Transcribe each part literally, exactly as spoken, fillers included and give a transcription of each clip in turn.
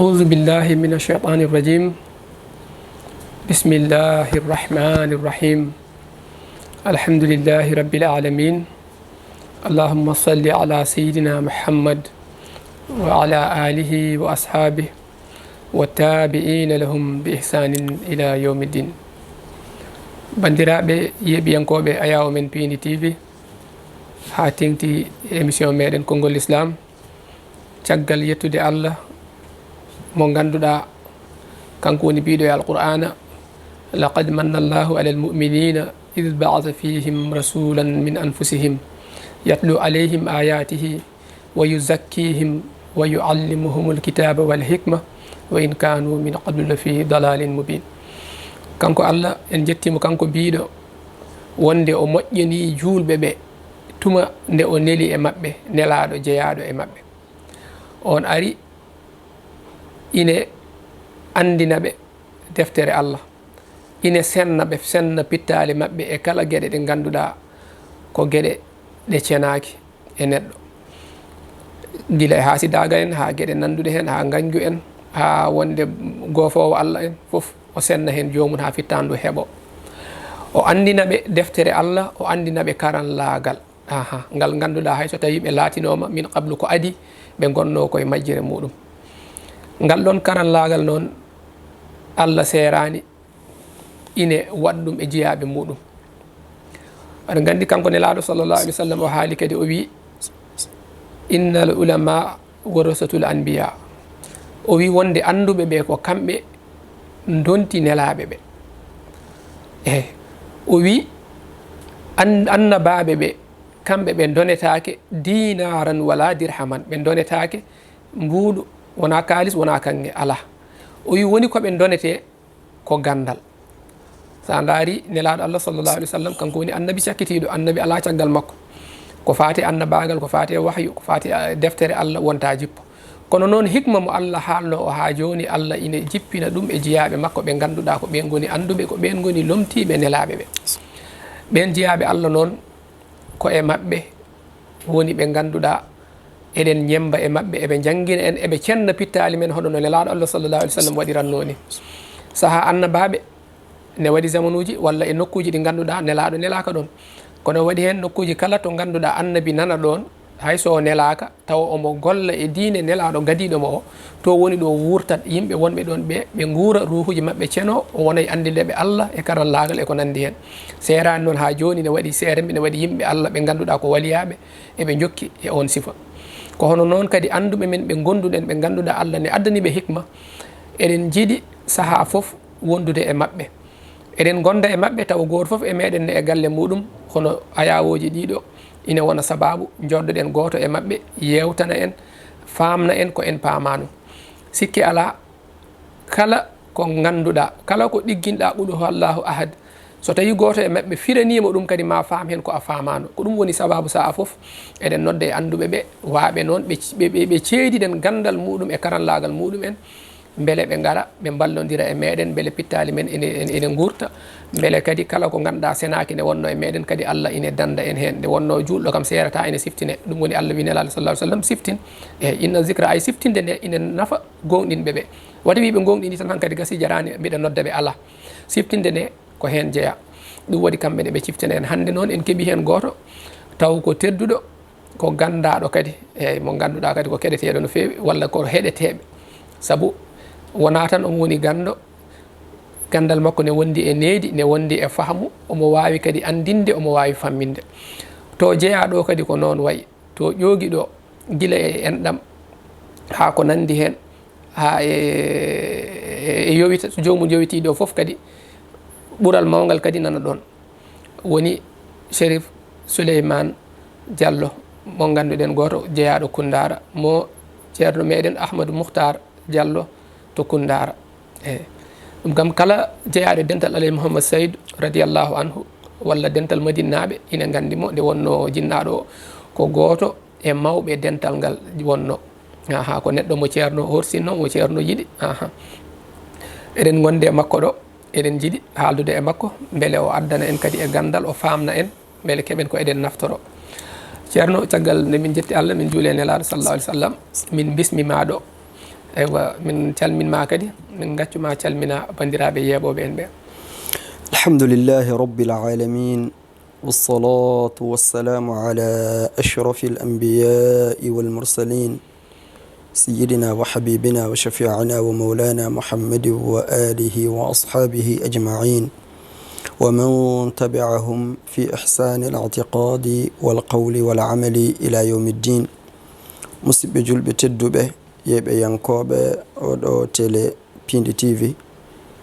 أعوذ بالله من الشيطان الرجيم. بسم الله الرحمن الرحيم. الحمد لله رب العالمين. اللهم صل على سيدنا محمد وعلى آله وأصحابه والتابعين لهم بإحسان إلى يوم الدين. Banndiraaɓe yeeɓiyankooɓe Ayaawo Men Piindi T V, haa teeŋti émission meɗen Konngol Lislaam, caggal yettude Allah mo ngannduɗaa, kanko woni biiɗo e Alqur'aana: "Laqad manna Allahu alal mu'miniina id ba'atha fihim rasulan min anfusihim yatlu alayhim ayatihi wa yuzakkihim wa yuallimuhumul kitaba wal hikma wa in kanu min qablu la fi dalalin mubin." Kanko Allah, en njettii mo, kanko biiɗo wonde o moƴƴini juulɓe ɓe tuma nde o neli e maɓɓe nelaaɗo jeyaaɗo e maɓɓe. On ari ine anndina ɓe deftere Allah, ine senna ɓe, senna pittaali maɓɓe e kala geɗe ɗe ngannduɗaa ko geɗe ɗe cenaaki e neɗɗo. Gila e haasidaaga en, haa geɗe nannduɗe heen, haa ngañgu en, haa wonde goofoowo Allah en, fof o senna heen joomum haa fittaandu heɓo. O anndina ɓe deftere Allah, o anndina ɓe karallaagal. Aha, ngal ngannduɗaa hay so tawii ɓe laatinooma min qablu ko adii, ɓe ngonnoo koye majjere muɗum. Ngal ɗoon karallaagal noon, Allah seeraani ine waɗ ɗum e jiyaaɓe muɗum. Aɗa nganndi kanko Nelaaɗo sallallahu alaihi wasallam o haali kadi, o wii: "Innal ulama warasatul anbiya." O wii wonde annduɓe ɓe ko kamɓe ndonti nelaaɓe ɓe. Eey, o wii an-, annabaaɓe ɓe, kamɓe ɓe ndonetaake diinaaran wala dirhaman, ɓe ndonetaake mbuuɗu, wonaa kaalis, wonaa kaŋŋe, alaa. O wii woni ko ɓe ndonetee ko ganndal. So a ndaari Nelaaɗo Allah sallallahu alaihi wasallam, kanko woni annabi cakkitiiɗo, annabi alaa caggal makko. Ko faati annabaagal, ko faati e wahyu, ko faati e deftere Allah wonta jippo. Kono noon hikma mo Allah haalnoo o haa jooni, Allah ine jippina ɗum e jiyaaɓe makko ɓe ngannduɗaa ko ɓeen ngoni annduɓe, ko ɓeen ngoni lomtiiɓe nelaaɓe ɓe. Ɓeen jiyaaɓe Allah noon ko e maɓɓe woni ɓe ngannduɗaa eɗen ñemmba e maɓɓe, eɓe njanngina en, eɓe cenna pittaali men, hono no Nelaaɗo Allah sallallahu alaihi wasallam waɗirannoo ni. Sahaa annabaaɓe ne waɗi zamanuuji walla e nokkuuji ɗi ngannduɗaa Nelaaɗo nelaaka ɗoon. Kono waɗi heen nokkuuji kala to ngannduɗaa annabi nana ɗoon, hay so o nelaaka, tawa omo golla e diine Nelaaɗo gadiiɗo mo o, to woni ɗo wuurtat yimɓe wonɓe ɗoon ɓe, ɓe nguura, ruuhuuji maɓɓe ceno, o wona e anndineeɓe Allah e karallaagal e ko nanndi heen. Seeraani noon haa jooni ne waɗi seeremɓe, ne waɗi yimɓe Allah ɓe ngannduɗaa ko waliyaaɓe, eɓe njokki e oon sifa. Ko hono noon kadi annduɓe men ɓe ngonnduɗen, ɓe ngannduɗaa Allah ne addani ɓe hikma, eɗen njiɗi sahaa fof wondude e maɓɓe. Eɗen ngonda e maɓɓe, tawa gooto fof e meɗen ne e galle muɗum, hono ayaawooji ɗiɗo ina wona sabaabu njooɗoɗen gooto e maɓɓe, yeewtana en, faamna en ko en paamaano. Sikke alaa, kala ko ngannduɗaa, kala ko ɗigginɗaa, qul huwallahu ahad, so tawii gooto e maɓɓe firaniima ɗum kadi, ma faam heen ko a faamaano. Ko ɗum woni sabaabu sahaa fof eɗen nodda e annduɓe ɓe, waaɓe noon, ɓe, ɓe, ɓe, ɓe ceediden ganndal muɗum e karallaagal muɗum en, mbele ɓe ngara, ɓe mballondira e meɗen, mbele pittaali men ene, ene, ene nguurta, mbele kadi kala ko ngannduɗaa senaaki ne wonnoo e meɗen, kadi Allah ine dannda en heen. Nde wonnoo juulɗo kam seerataa ene siftine, ɗum woni Allah wii Nelaaɗo sallallahu alaihi wasallam siftin. Eey, inna zikra, ay siftinde nde ine nafa gooŋɗinɓe ɓe. Wata wii ɓe gooŋɗini tan hankadi gasii jaraani, mbiɗa nodda ɓe, alaa. Siftinde nde ko heen jeyaa. Ɗum waɗi kamɓe ne ɓe ciftina en. Hannde noon en keɓii heen gooto, taw ko tedduɗo, ko ganndaaɗo kadi, eey, mo ngannduɗaa kadi ko keɗeteeɗo no feewi, walla ko heɗeteeɓe. Sabu wonaa tan omo woni ganndo, ganndal makko ne wondi e needi, ne wondi e fahmu, omo waawi kadi anndinde, omo waawi famminde. To jeyaa ɗo kadi ko noon wayi, to ƴoogi ɗo, gila e enɗam haa ko nanndi heen, haa e, e, e yowita, so joomum yowitii ɗo fof kadi, ɓural mawngal kadi nana ɗoon. Woni Cherif Souleymane Diallo, mo ngannduɗen, gooto jeyaaɗo Koundaara, mo ceerno meɗen Ahmadou Mouhtar Diallo to Koundaara. Eey. Ɗum kam, kala jeyaaɗo e dental Alhaji Mouhammad Saïd radiyallahu anhu, walla dental Madinnaaɓe, ina nganndi mo, nde wonnoo jinnaaɗo o ko gooto e mawɓe dental ngal wonnoo. Aha, ko neɗɗo mo ceerno horsinno, mo ceerno yiɗi. Aha. Eɗen ngondi e makko ɗo, eɗen njiɗi haaldude e makko, mbele o addana en kadi e ganndal, o faamna en, mbele keɓen ko eɗen naftoro. Ceerno, caggal nde min njetti Allah, min njuuli e Nelaaɗo sallallahu alaihi wasallam, min mbismi ma ɗo. Eywa, min calmin ma kadi, min gaccu ma calmina banndiraaɓe yeeɓooɓe en ɓe. الحمد لله رب العالمين، والصلاة والسلام على أشرف الأنبياء والمرسلين، سيدنا وحبيبنا وشفيعنا ومولانا محمد وآله وأصحابه أجمعين، ومن تبعهم في إحسان الاعتقاد والقول والعمل إلى يوم الدين. Musidɓe julɓe tedduɓe, yeeɓeyankooɓe oɗo télé Piindi T V,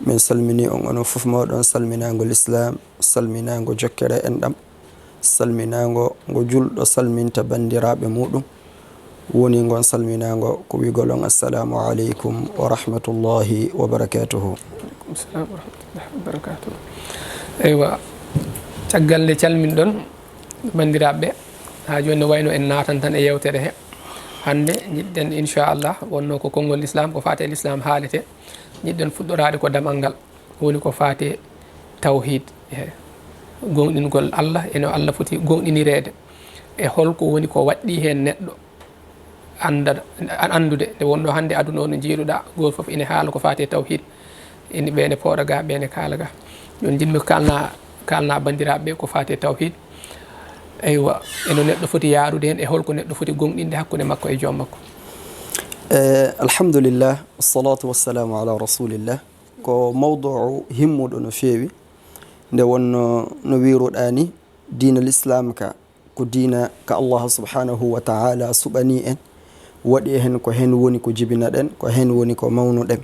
min salmini on onon fof, mawɗon salminaango lislaam, salminaango jokkere enɗam, salminaango ngo julɗo salminta banndiraaɓe muɗum. Woni ngon salminaango ko wi'gol on, "Assalamu aleykum wa rahmatullahi wa barakatuhu." Aleykum salam wa rahmatullahi wa barakatuhu. Eywa, caggal nde calminɗon banndiraaɓe, haa jooni no wayno en naatan tan e yeewtere he. Hannde njiɗɗen, inchallah, wonno ko konngol lislaam, ko faati e lislaam haalete. Njiɗɗen fuɗɗoraade ko damal ngal, woni ko faati e tawhiid, e goongɗingol Allah, e no Allah foti goongɗinireede, e holko woni ko waɗɗii heen neɗɗo annda-, an-, anndude. Nde wonno hannde aduna o no njiiruɗaa, gooto fof ene haala ko faati e tawhiid. Ene ɓe ne pooɗa ga, ɓe ne kaala ga. Ɗum njiɗmi ko kaalna, kaalna banndiraaɓe ɓe ko faati e tawhiid. Eywa, e no neɗɗo foti yaarude heen, e holko neɗɗo foti goongɗinde hakkunde makko e joom makko. Eh, alhamdulillah, wassalatu wassalamu ala rasulillah. Ko mawdu'u himmuɗo no feewi. Nde wonno no wiiruɗaa ni, diina lislaam ka ko diina ka Allah subhanahu wa ta'ala suɓani en, waɗi heen ko heen woni ko jibinaɗen, ko heen woni ko mawnuɗen.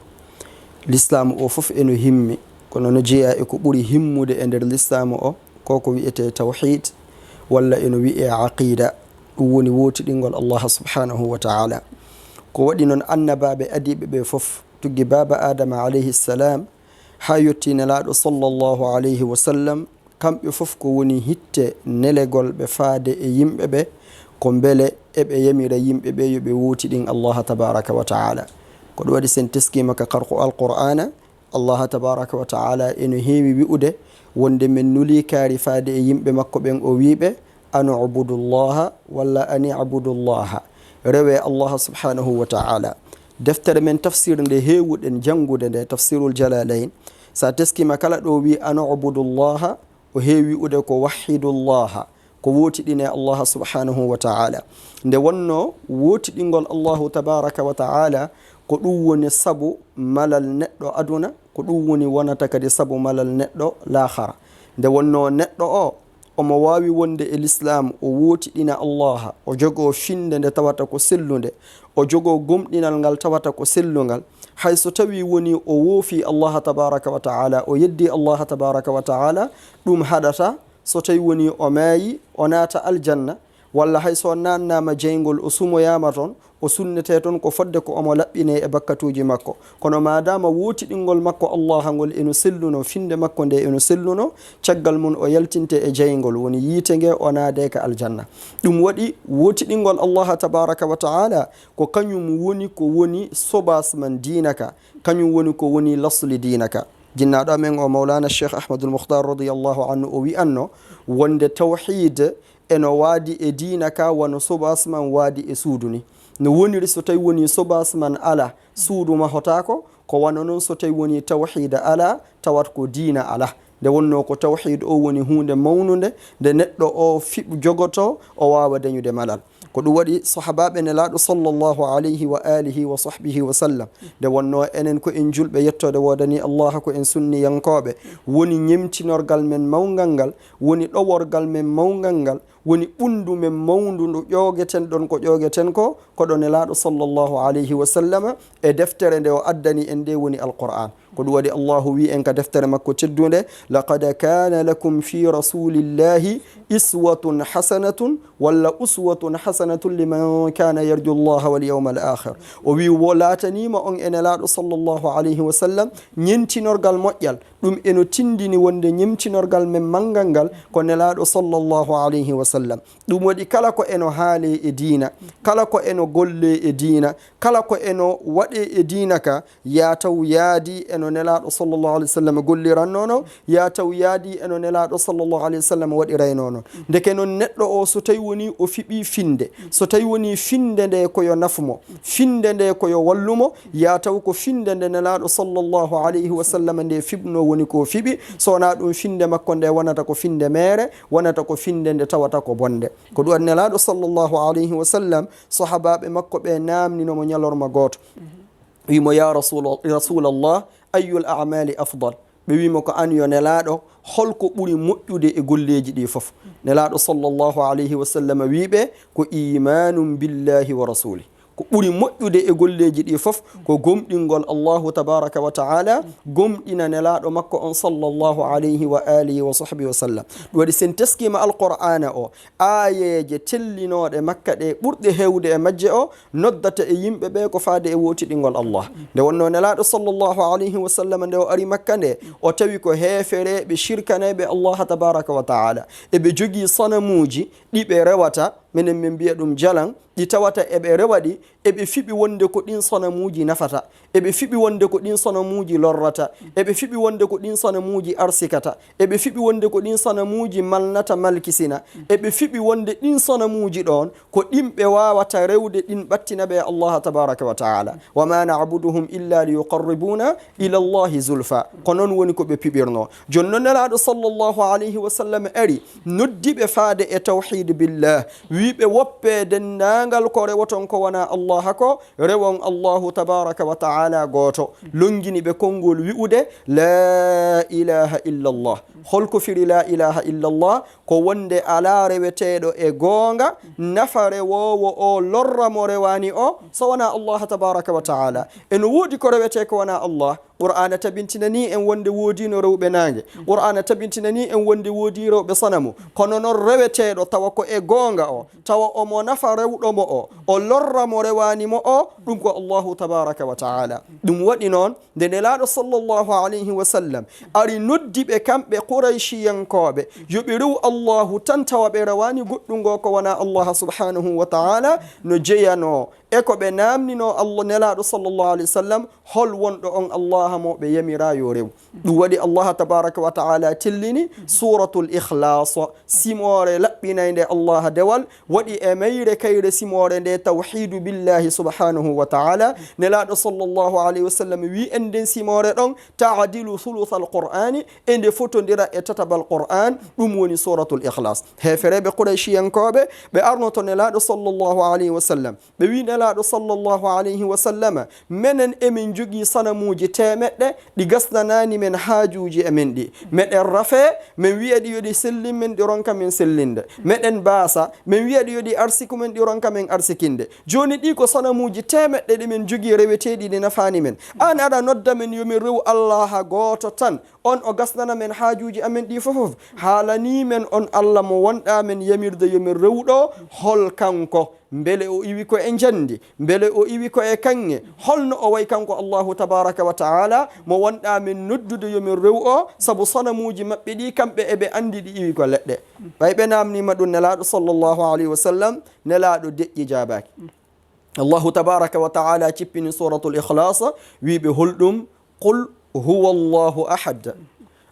Lislaamu o fof eno himmi, kono no jeyaa e ko ɓuri himmude e nder lislaamu o, ko ko wi'etee tawhiid, walla eno wi'ee aqiida, ɗum woni wootiɗingol Allah subhanahu wa ta'ala. Ko waɗi noon annabaaɓe adiiɓe ɓe fof, tuggi baaba Aadama alayhi salam, haa yettii Nelaaɗo sallallahu alayhi wa sallam, kamɓe fof ko woni hitte nelegol ɓe faade e yimɓe ɓe, ko mbele eɓe yamira yimɓe ɓe yo ɓe wootiɗin Allaha tabaraka wa ta'ala. Ko ɗum waɗi sen teskiima ka karko Alqur'aana, Allaha tabaraka wa ta'ala eno heewi wi'ude wonde men nulii kaari faade e yimɓe makko ɓen, o wi'i ɓe, "An ubudu Allaha," walla "An i'budu Allaha." Rewee Allaha subhanahu wa ta'ala. Deftere men tafsir nde heewuɗen janngude nde, Tafsirul Jalalayn, so a teskiima kala ɗo wi'i, "An ubudu Allaha," o heewi wi'ude ko, "Wahhidu Allaha," ko wootiɗinee Allaha subhanahu wa ta'ala. Nde wonno wootiɗingol Allahu tabaraka wa ta'ala, ko ɗum woni sabu malal neɗɗo aduna, ko ɗum woni wonata kadi sabu malal neɗɗo laakhara. Nde wonno neɗɗo o, omo waawi wonde e lislaam, o wootiɗina Allaha, o jogoo finde nde tawata ko sellunde, o jogoo gomɗinal ngal tawata ko sellungal, hay so tawii wonii o woofii Allaha tabaraka wa ta'ala, o yeddii Allaha tabaraka wa ta'ala, ɗum haɗata so tawii wonii o maayi, o naata aljanna, walla hay so naannaama jeyngol, o sumoyaama toon, o sunnetee toon ko fodde ko omo laɓɓinee e bakkatuuji makko. Kono maadaama wootiɗingol makko Allaha ngol eno selluno, finde makko nde eno selluno, caggal mum o yaltinte e jeyngol, woni yiite nge, o naadee ka aljanna. Ɗum waɗi wootiɗingol Allaha tabaraka wa ta'ala ko kañum woni ko woni sobaas man diina ka, kañum woni ko woni lasli diina ka. Jinnaaɗo amen o Mawlana Cheikh Ahmadul Mukhtar radiyallahu anhu o wi'anno wonde tawhiid eno waadi e diina ka wano sobaas man waadi e suudu ni. No woniri so tawi woni sobaas man ala, suudu mahotaako, ko wano noon so tawi woni tawhiida ala, tawat ko diina ala. Nde wonno ko tawhiid o woni huunde mawnunde, nde neɗɗo o fiɓ jogoto, o waawa dañude malal. Ko ɗum waɗi sahabaaɓe Nelaaɗo sallallahu alayhi wa alihi wa sahbihi wa sallam, nde wonno enen ko en julɓe, yettoode woodani Allah, ko en sunniyankooɓe, woni ñemtinorgal men mawngal ngal, woni ɗoworgal men mawngal ngal, woni ɓunndu men mawndu ndu ƴoogeten ɗon ko ƴoogeten ko, ko ɗo Nelaaɗo sallallahu alayhi wa sallam e deftere nde o addani en nde woni Alqur'aan. Ko ɗum waɗi Allahu wi'i en ka deftere makko teddunde, "Laqad kana lakum fi rasulillahi iswatun hasanatun," walla "Uswatun hasanatun liman kana yarju Allaha wal yawmal akhir." O wi'i, wo laataniima on e Nelaaɗo sallallahu alayhi wa sallam ñemtinorgal moƴƴal. Ɗum eno tindini wonde ñemtinorgal men mawngal ngal ko Nelaaɗo sallallahu alayhi wa sallam. Ɗum waɗi kala ko eno haalee e diina, kala ko eno gollee e diina, kala ko eno waɗee e diina ka, yaa taw yaadii eno Nelaaɗo sallallahu alayhi wa sallam gollirannoo non, yaa taw yaadii eno Nelaaɗo sallallahu alayhi wa sallam waɗiraynoo non. Ndeke non neɗɗo o, so tawi wonii o fiɓii finnde, so tawi wonii finnde nde ko yo nafu mo, finnde nde ko yo wallu mo, yaa taw ko finnde nde Nelaaɗo sallallahu alayhi wa sallam nde fiɓnoo woni ko fiɓi, so wonaa ɗum finnde makko nde wonata ko finnde meere, wonata ko finnde nde tawata ko bonnde. Ko ɗum waɗi Nelaaɗo sallallahu alayhi wa sallam, sahabaaɓe makko ɓe naamnino mo ñalorma gooto. Wi mo, "Ya Rasul-, Rasulallah, ayyul a'mali afdal?" Ɓe wi mo, "Ko an yo Nelaaɗo, holko ɓuri moƴƴude e golleeji ɗi fof?" Nelaaɗo sallallahu alayhi wa sallam wi ɓe, "Ko imanun billahi wa rasuli." Ko ɓuri moƴƴude e golleeji ɗi fof ko gomɗingol Allahu tabaraka wa ta'ala, gomɗina Nelaaɗo makko on sallallahu alayhi wa alihi wa sahbihi wa sallam. Ɗum waɗi sen teskima Alqur'aana o, aayeeje tellinooɗe Makka ɗe ɓurɗe heewde e majje o, noddata e yimɓe ɓe ko faade e wootiɗingol Allah. Nde wonnoo Nelaaɗo sallallahu alayhi wa sallam nde o ari Makka nde, o tawi ko heefereeɓe shirkaneeɓe Allah tabaraka wa ta'ala. Eɓe jogii sanamuuji ɗi ɓe rewata, menen min mbiya ɗum jalan, ɗi tawata eɓe rewa ɗi, eɓe fiɓi wonde ko ɗin sanamuuji nafata, eɓe fiɓi wonde ko ɗin sanamuuji lorrata, eɓe fiɓi wonde ko ɗin sanamuuji arsikata, eɓe fiɓi wonde ko ɗin sanamuuji malnata malkisina, eɓe fiɓi wonde ɗin sanamuuji ɗon ko ɗin ɓe waawata rewde ɗin ɓattina ɓe Allah tabaraka wa ta'ala. "Wa ma na'buduhum illa li yuqarribuna ila Allahi zulfa." Ko non woni ko ɓe piɓirno. Jooni non Nelaaɗo sallallahu alayhi wa sallam ari, noddi ɓe faade e tawhiid billah, wi ɓe woppe denndaangal ko rewoton ko wona Allah ko, rewon Allahu tabaraka wa ta'ala gooto. Longini ɓe konngol wi'ude, "La ilaha illallah." Holko firi la ilaha illallah? Ko wonde alaa reweteeɗo e goonga, nafa rewoowo o, lorra mo rewaani o, so wonaa Allah tabaraka wa ta'ala. Eno woodi ko rewetee ko wonaa Allah. Qur'aana tabintinanii en wonde woodiino rewɓe naange. Qur'aana tabintinanii en wonde woodii rewɓe sanamu. Kono non reweteeɗo tawa ko e goonga o, tawa omo nafa rewɗo mo o, o lorra mo rewaani mo o, ɗum ko Allahu tabaraka wa ta'ala. Ɗum waɗi non, nde Nelaaɗo sallallahu alayhi wa sallam ari noddi ɓe kamɓe Qurayshiyankooɓe, yo ɓe rewu Allahu tan tawa ɓe rewaani goɗɗum ngo ko wonaa Allah subhanahu wa ta'ala, no jeyanoo e ko ɓe naamninoo Allah, Nelaaɗo sallallahu alayhi wa sallam, hol wonɗo on Allah mo ɓe yamiraa yo rew. Ɗum waɗi Allah tabaraka wa ta'ala tellini Suratul Ikhlas, simoore laɓɓinaynde Allah dewal, waɗi e mayre kayre simoore nde tawhidu billahi subhanahu wa ta'ala. Nelaaɗo sallallahu alayhi wa sallam wi en nden simoore ɗon ta'dilu thuluthal Qur'ani, e nde fotondira e tatabal Qur'an, ɗum woni Suratul Ikhlas. Heefereeɓe Qurayshiyankooɓe, ɓe arnoto Nelaaɗo sallallahu alayhi wa sallam, ɓe wi Nelaaɗo sallallahu alayhi wa sallama, menen emin jogii sanamuuji teemeɗɗe, ɗi gasnanaani men haajuuji amen ɗi. Meɗen rafee, men wi'a ɗi yo ɗi sellin men, ɗi ronka men sellinde. Meɗen baasa, men wi'a ɗi yo ɗi arsiku men, ɗi ronka men arsikinde. Jooni ɗi ko sanamuuji teemeɗɗe ɗi men jogii reweteeɗi, ɗi nafaani men. Aan aɗa nodda men yo min rewu Allaha gooto tan, on o gasnana men haajuuji amen ɗi fof fof. Haalanii men on Allah mo wonɗaa men yamirde yo min rewu ɗo, hol kanko? Mbele o iwi ko e njandi? Mbele o iwi ko e kaŋŋe? Holno o wayi kanko Allahu tabaraka wa ta'ala mo wonɗaa men noddude yo min rewu o? Sabu sanamuuji maɓɓe ɗi, kamɓe eɓe anndi ɗi iwi ko leɗɗe. Ɓay ɓe naamniima ɗum Nelaaɗo sallallahu alayhi wa sallam, Nelaaɗo deƴƴi jaabaaki. Allahu tabaraka wa ta'ala cippini Suratul Ikhlas, wi ɓe holɗum? "Qul huwa Allahu ahad,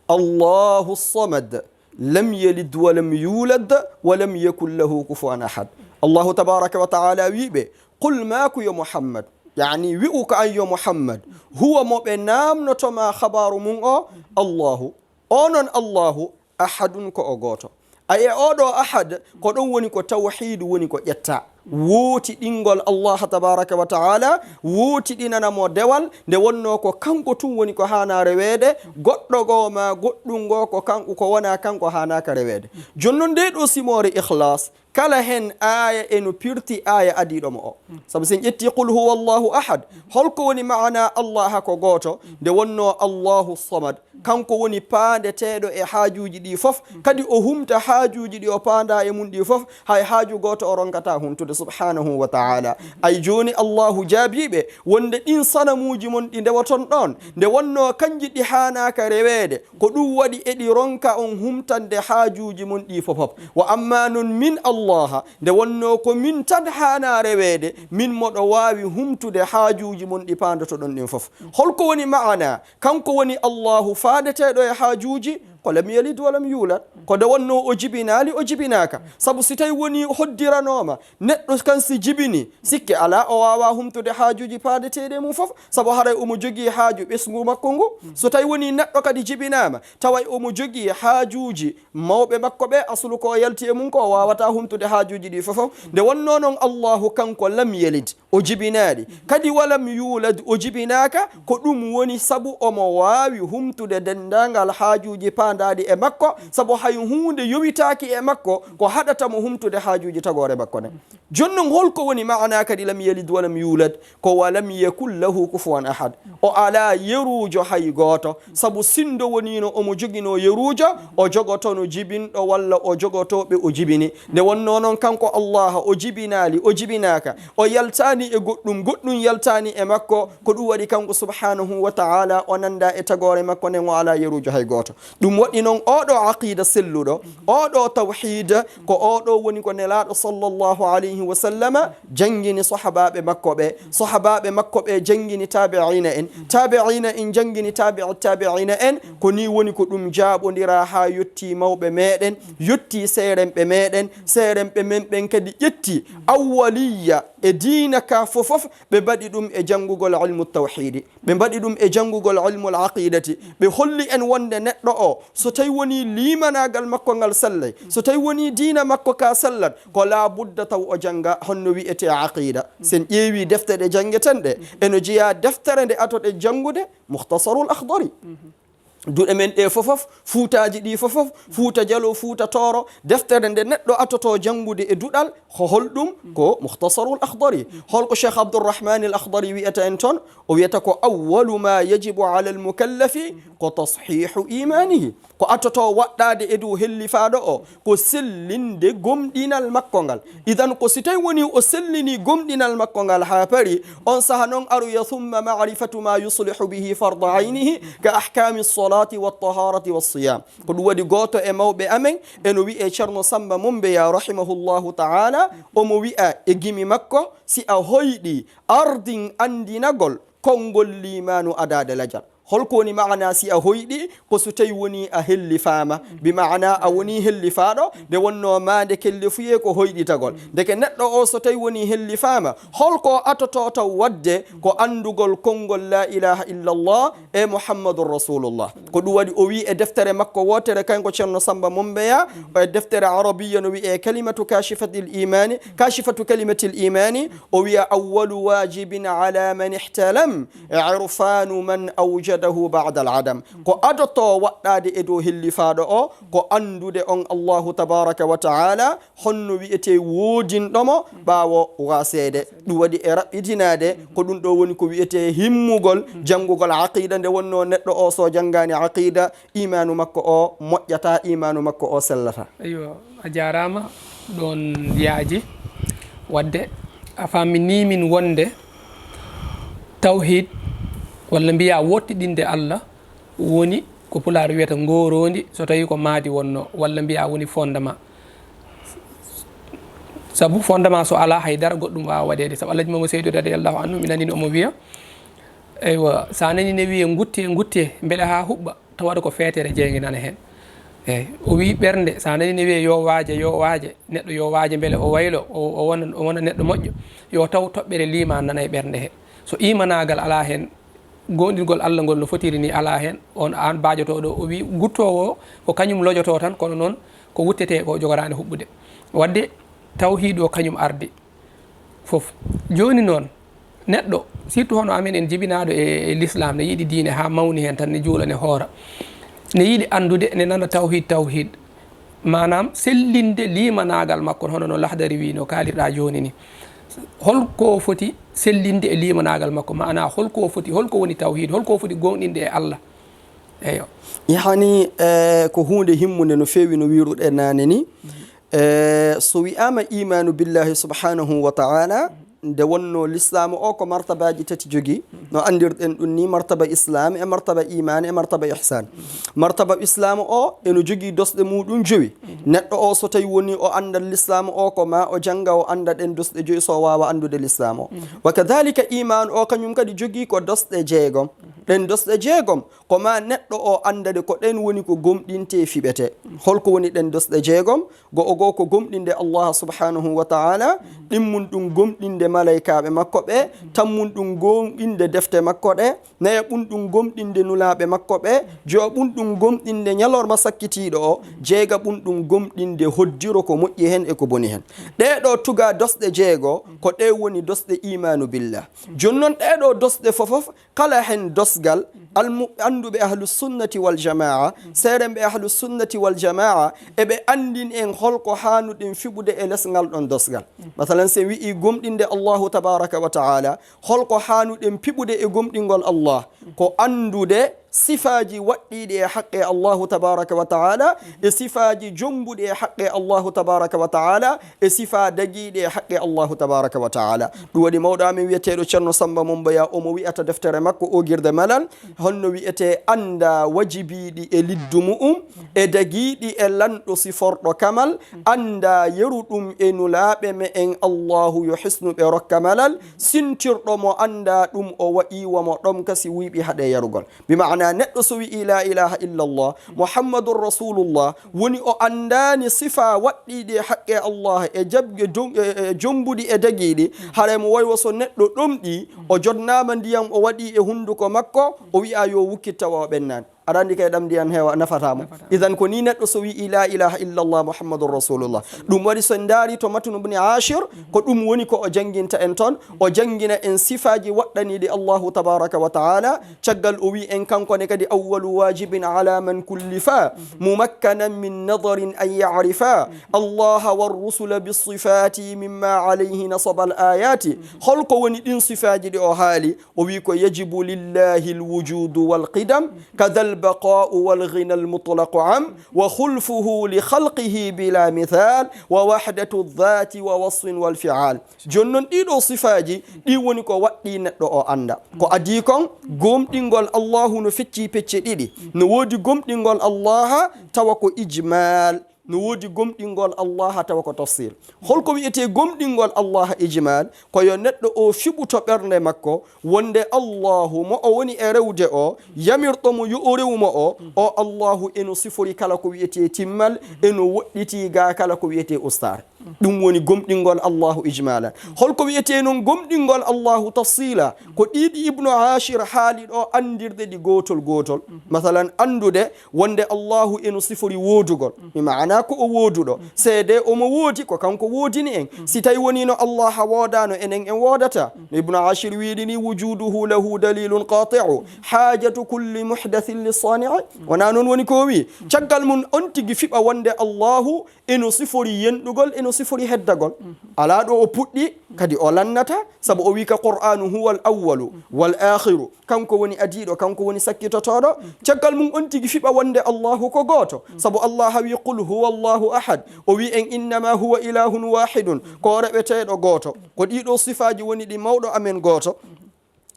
Allahu samad, lam yalid wa lam yulad, wa lam yakun lahu kufuwan ahad." Allahu tabaraka wa ta'ala wi ɓe, "Qul," maaku yo Muhammad, yani wi'u ko an yo Muhammad, "huwa," mo ɓe naamnoto ma khabaaru mum o, "Allahu," onon Allahu, "ahadun," ko o gooto. Ay, e oɗo ahad, ko ɗon woni ko tawhidu woni ko ƴetta. Wootiɗingol Allah tabaraka wa ta'ala, wootiɗinana mo dewal, nde wonnoo ko kanko tun woni ko haana reweede, goɗɗo goo ma goɗɗum goo ko kanko, ko wona kanko haanaaka reweede. Jooni non nde ɗo simoore Ikhlas, kala hen aaya e no pirti aaya adiiɗo mo o. Sabu sen ƴetti qul huwa Allahu ahad, holko woni maana Allah ko gooto? Nde wonnoo Allahu samad, kanko woni paandeteeɗo e haajuuji ɗi fof, kadi o humta haajuuji ɗi o paandaa e mum ɗi fof, hay haaju gooto o ronkata humtude. subhanahu wa ta'ala. Ay jooni Allahu jaabii ɓe wonde ɗin sanamuuji mon ɗi ndewoton ɗon, nde wonnoo kanji ɗi haanaaka reweede, ko ɗum waɗi eɗi ronka on humtande haajuuji mon ɗi fofof. Wa amma non min Allaha, nde wonnoo ko min tan haanaa reweede, min moɗo waawi humtude haajuuji mon ɗi paandotoɗon ɗin fof. Holko woni maana? Kanko woni Allahu faadeteeɗo e haajuuji, ko lam yalid wa lam yulad. Ko nde wonnoo o jibinaali, o jibinaaka. Sabu si tawi woni hoddiranooma neɗɗo kan si jibini, sikke alaa o waawaa humtude haajuuji paadeteeɗi e mum fof, sabu haray omo jogii haaju ɓesngu makko ngu. So tawi woni neɗɗo kadi jibinaama, taway omo jogii haajuuji mawɓe makko ɓe, aslu ko o yalti e mum ko o waawataa humtude haajuuji ɗi fof. Nde wonnoo noon Allahu kanko lam yalid, o jibinaali. Kadi walam yulad, o jibinaaka, ko ɗum woni sabu omo waawi humtude denndaangal haajuuji paandaaɗi e makko, sabu hay huunde yowitaaki e makko ko haɗata mo humtude haajuuji tagoore makko nden. Jooni noon holko woni maana kadi lam yalid walam yulad? Ko walam yakun lahu kufuwan ahad. O alaa yeruujo hay gooto, sabu sinndo woniino omo joginoo yeruujo, o jogotono jibinɗo walla o jogotoo ɓe o jibini. Nde wonnoo noon kanko Allaha o jibinaali, o jibinaaka, o yaltaani e goɗɗum, goɗɗum yaltaani e makko, ko ɗum waɗi kanko subhanahu wa ta'ala o nannda e tagoore makko nden o alaa yeruujo hay gooto. Ɗum waɗi noon oɗo aqida selluɗo, oɗo tawhid, ko oɗo woni ko Nelaaɗo sallallahu alayhi wa sallama janngini sahabaaɓe makko ɓe, sahabaaɓe makko ɓe janngini taabi'ina en, taabi'ina en janngini taabi'i taabi'ina en, ko ni woni ko ɗum jaaɓondira haa yotti mawɓe meɗen, yotti seerenɓe meɗen, seerenɓe men ɓen kadi ƴetti awwaliyya e diina ka fofof, ɓe mbaɗi ɗum e janngugol ilmu tawhidi. Ɓe mbaɗi ɗum e janngugol ilmul aqidati. Ɓe holli en wonde neɗɗo o, so tawi woni liimanaagal makko ngal sellay, so tawi woni diina makko ka sellat, ko laa budda taw o jannga honno wi'etee aqida. Sen ƴeewi defte ɗe janngeten ɗe, eno jeyaa deftere nde atoɗen janngude, Mukhtasarul Akhdari. Duɗe men ɗe fofof, fuutaaji ɗi fofof, Fuuta Jalo, Fuuta Tooro, deftere nde neɗɗo atotoo janngude e duɗal, ko holɗum? Ko Mukhtasarul Akhdari. Holko Cheikh Abdourahman Al Akhdari wi'ata en toon? O wi'ata ko awwalu ma yajibu ala al mukallafi ko tashihu imanihi. Ko atotoo waɗɗaade e dow hellifaaɗo o, ko sellinde gomɗinal makko ngal. Idan ko si tawi woni o sellini gomɗinal makko ngal haa pari, on saha noon aroya thumma ma'rifatu ma yuslihu bihi farda aynihi ka ahkami salati wa taharati wa siyam. Ko ɗum waɗi gooto e mawɓe amen, eno wi'e Ceerno Sammba Mombeya rahimahullahu ta'ala, omo wi'a e gimi makko, si a hoyɗi ardin anndinagol konngol liimaanu adaade lajal. Holko woni maana si a hoyɗi? Ko so tawi woni a hellifaama, bi maana a woni hellifaaɗo, nde wonnoo maande kellefuyee ko hoyɗitagol. Ndeke neɗɗo o so tawi woni hellifaama, holko atotoo taw waɗde? Ko anndugol konngol la ilaha illallah e Muhammadur Rasulullah. Ko ɗum waɗi o wi e deftere makko wootere, kanko Ceerno Sammba Mombeya, e deftere Arabiya no wi'e Kalimatu Kashifatil Imani, Kashifatu Kalimatil Imani, o wi'a, "Awwalu wajibin ala man ihtalam irfanu man awjadahu ba'da al adam." Ko adotoo waɗɗaade e dow hellifaaɗo o, ko anndude on Allahu tabaraka wa ta'ala, honno wi'etee woodinɗo mo ɓaawo waaseede. Ɗum waɗi e raɓɓitinaade, ko ɗum ɗo woni ko wi'etee himmugol janngugol aqida, nde wonnoo neɗɗo o so janngaani aqida, imaanu makko o moƴƴata, imaanu makko o sellata. Eywa, a jaaraama, ɗoon yaaji. Waɗde a faamini min wonde tawhid, walla mbiya wottiɗinde Allah, woni ko Pulaar wiyata ngooroondi, so tawi ko maadi wonnoo, walla mbiya woni fondement. Sabu fondement so alaa, hay dara goɗɗum waawa waɗeede. Sabu Alhaji Mamo Seydu radiyallahu anhu, mi nanii omo wiya, eywa, so a nanii ne wiyee nguttee, nguttee, mbele haa huɓɓa, tawata ko feetere jeyge nana heen. Eey, o wii ɓernde, so a nanii ne wiyee yo waaje, yo waaje, neɗɗo yo waaje mbele o waylo, o, o wona, o wona neɗɗo moƴƴo, yo taw toɓɓere liimaan nana e ɓernde he. So iimanaagal alaa heen, goonɗingol Allah ngol no fotiri ni alaa heen, on aan baajotooɗo, o wii guttoowo o ko kañum lojotoo tan, kono noon ko wuttetee ko jogoraani huɓɓude. Waɗde tawhiid o kañum ardi fof. Jooni noon, neɗɗo, surtout hono amen en jibinaaɗo e, e l'islam, ne yiɗi diine haa mawni heen tan, ne juula, ne hoora. Ne yiɗi anndude, ne nana tawhiid, tawhiid. Maanaam sellinde liimanaagal makko, hono no Lahdari wii, no kaalirɗaa jooni ni. Holko foti sellinde e liimanaagal makko? Maanaa holko foti, holko woni tawhiid? Holko foti goonɗinde e Allah? Eyo. Yahani, eh, ko huunde himmunde no feewi no wiiruɗen naane ni. E, so wi'aama imaanu billahi subhanahu wa ta'ala, nde wonno lislaamu o ko martabaaji tati jogii, no anndirɗen ɗum ni, martaba islaam e martaba imaan e martaba ihsaan. Martaba islaamu o eno jogii dosɗe muɗum jowi. Neɗɗo o so tawi woni o anndan lislaamu o, ko ma o jannga o annda ɗen dosɗe jowi so o waawa anndude lislaamu o. Wa kadhalika imaan o kañum kadi jogii ko dosɗe jeegom. Ɗen dosɗe jeegom ko ma neɗɗo o annda ɗe, ko ɗen woni ko gomɗinte fiɓete. Holko woni ɗen dosɗe jeegom? Go'o goo ko gomɗinde Allah subhanahu wa ta'ala, ɗimmun ɗum gomɗinde malaykaaɓe makko ɓe, tammun ɗum gomɗinde defte makko ɗe, nayaɓun ɗum gomɗinde nulaaɓe makko ɓe, jowaɓun ɗum gomɗinde ñalorma sakkitiiɗo o, jeegaɓun ɗum gomɗinde hoddiro ko moƴƴi hen e ko boni hen. Ɗee ɗoo tuga dosɗe jeego, ko ɗee woni dosɗe imaanu billah. Jooni non ɗee ɗoo dosɗe fofof, kala hen dosgal, almu-, annduɓe ahlus sunnati wal jamaa, seerenɓe ahlus sunnati wal jamaa, eɓe anndin en holko haanuɗen fiɓude e les ngal ɗon dosgal. Masalan, so en wi'i gomɗinde Allahu tabaraka wa ta'ala, holko haanuɗen fiɓude e gomɗingol Allah? Ko anndude sifaaji waɗɗiiɗi e haqqe Allahu tabaraka wa ta'ala, e sifaaji jombuɗi e haqqe Allahu tabaraka wa ta'ala, e sifaa dagiiɗi e haqqe Allahu tabaraka wa ta'ala. Ɗum waɗi mawɗo amen wi'eteeɗo Ceerno Samba Momboya, omo wi'ata deftere makko Ogirde Malal, honno wi'etee annda wajibiiɗi e liddu mu'um, e dagiiɗi e lanɗo siforɗo kamal, annda yeru ɗum e nulaaɓe me'en Allahu yo hisnu ɓe rokka malal, sintirɗo mo annda ɗum o waɗi wa mo ɗom kasi wuyɓi haɗe yarugol. Bi ma'ana neɗɗo so wi'i la ilaha illallah, Muhammadur Rasulullah, woni o anndaani sifa waɗɗiiɗi e haqqe Allah e jabge don-, e, e jombuɗi e dagiiɗi, haray mo waywa so neɗɗo ɗomɗi, o jodnaama ndiyam o waɗi e hunduko makko, o wi'a yo wukkit tawa o ɓennaani. Aɗa anndi kay ɗam ndiyan heewa nafataa mo. Nafataa. Idan ko ni neɗɗo so wi'i la ilaha illallah Muhammadur Rasulullah. Ɗum waɗi so en ndaari to Matnu Ibn Ashir, ko ɗum woni ko o jannginta en ton. O janngina en sifaaji waɗɗaniiɗi Allahu tabaraka wa ta'ala. Caggal o wi'i en kanko ne kadi, awwalu wajibin ala man kullifa, mumakkanan min nadarin an ya'rifa, Allaha war rusula bis sifati mimma alayhi nasaba al ayati. Holko woni ɗin sifaaji ɗi o haali? O wi'i ko yajibu lillahi al wujudu wal qidam, kadha al baqa'u wal ghina al mutlaqu am, wa khulfuhu li khalqihi bila mithal, wa wahdatu dhati wa wasfin wal fi'al. Jooni non ɗii ɗoo sifaaji, ɗi woni ko waɗɗii neɗɗo o annda. Ko adii kon, gomɗingol Allahu no feccii pecce ɗiɗi. No woodi gomɗingol Allaha tawa ko ijmal, no woodi gomɗingol Allaha tawa ko tafsil. Holko wi'etee gomɗingol Allaha ijmal? Ko yo neɗɗo o fiɓu to ɓernde makko wonde Allahu mo o woni e rewde o, yamirɗo mo yo o rewu mo o, o Allahu eno sifori kala ko wi'etee timmal, eno woɗɗitii gaa kala ko wi'etee ustaare. Ɗum woni gomɗingol Allahu ijmalan. Holko wi'etee non gomɗingol Allahu tafsila? Ko ɗiɗi Ibnu Ashir haali ɗo anndirde ɗi gootol gootol. Masalan, anndude wonde Allahu eno sifori woodugol. Mi maana ko o wooduɗo. Seede omo woodi, ko kanko woodini en. Si tawi wonino Allaha woodaano, enen en woodata. No Ibnu Ashir wiiri ni, wujuduhu lahu dalilun qati'u, hajatu kulli muhdathin lissani'i. Wona non woni ko o wi. Caggal mum on tigi fiɓa wonde Allahu eno sifori yenɗugol, eno sifori heddagol. Alaa ɗo o puɗɗi, kadi o lannata, sabu o wi ka Qur'aanu, huwa al awwalu wal akhiru. Kanko woni adiiɗo, kanko woni sakkitotooɗo. Caggal mum on tigi fiɓa wonde Allahu ko gooto. Sabu Allah wi, qul huwa Allahu ahad. O wi en, innama huwa ilahun wahidun. Ko o reɓeteeɗo gooto. Ko ɗiɗo sifaaji woni ɗi mawɗo amen gooto,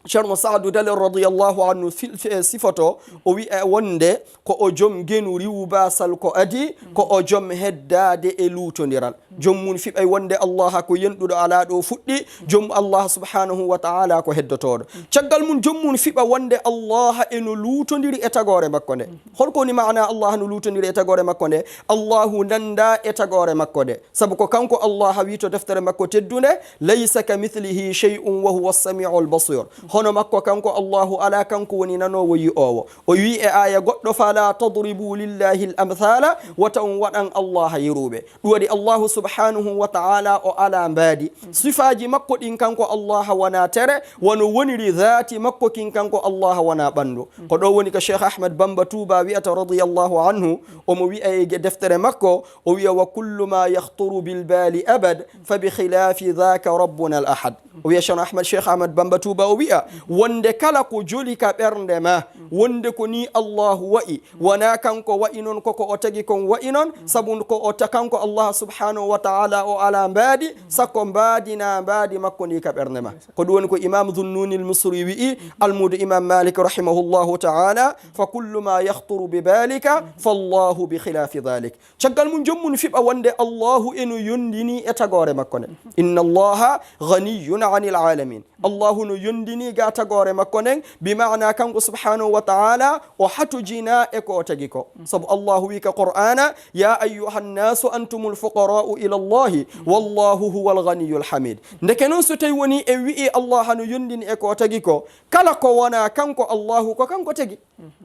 Ceerno Saadu Dali radiyallahu anhu fil-, fi-, sifoto, o wi'a wonde ko o joom genu riwu basal ko adi, ko o joom heddaade e luutondiral. Joom mum fiɓay wonde Allah ko yenɗuɗo, alaa ɗo fuɗɗi, joom Allah subhanahu wa ta'ala ko heddotooɗo. Caggal mum joom mum fiɓa wonde Allah eno luutondiri e tagoore makko nde. Holko woni maana Allah no luutondiri e tagoore makko nde? Allahu nanda e tagoore makko nde. Sabu ko kanko Allah wi to deftere makko teddunde, laysa kamithlihi shay'un wa huwa as-sami'ul basir. Hono makko kanko Allahu alaa, kanko woni nanoowo, yi'oowo. O wi e aaya goɗɗo, fala tadribu lillahi al-amthala, wata on waɗan Allah yeruɓe. Ɗum waɗi Allahu subhanahu wa ta'ala o alaa mbaadi. Sifaaji makko ɗin kanko Allah wona tere, wano woniri zaati makko kin kanko Allah wona ɓandu. Ko ɗo woni ko Cheikh Ahmad Bamba Touba wi'ata radiyallahu anhu, omo wi'a e deftere makko, o wi'a, wa kullu ma yakhturu bil bali abad, fa bi khilafi dhaka rabbuna al ahad. O wi'a Cheikh Ahmad, Cheikh Ahmad Bamba Touba o wi'a, Wonde kala ko joli ka ɓernde ma, wonde ko ni Allahu wa'i, wonaa kanko wa'i non, ko ko o tagi kon wa'i non, sabu ko o ta-, kanko Allah subhanahu wa ta'ala o alaa mbaadi, sakko mbaadi na mbaadi makko ndi ka ɓernde ma. Ko ɗum woni ko Imam Dhunnuni al-Misri wi'i, almuudo Imam Malik rahimahullahu ta'ala, "Fa kullu ma yakhturu bi balika, fallahu bi khilafi dhalik." Caggal mum, joom mum fiɓa wonde Allahu eno yondini e tagoore makko nden. "Inna Allaha ghaniyyun anil alamin." Allahu no yondini ga tagoore makko nden, bi ma'ana kanko subhanahu wa ta'ala o hatojina e ko o tagi ko. Sabu Allahu wi ka Qur'ana, "Ya ayyuhan nasu antumul fuqara'u ila Allahi, wallahu huwal ghaniyyul hamid." Ndeke non, so tawi woni e wi'i Allah no yondini e ko o tagi ko, kala ko wona kanko Allahu, ko kanko tagi.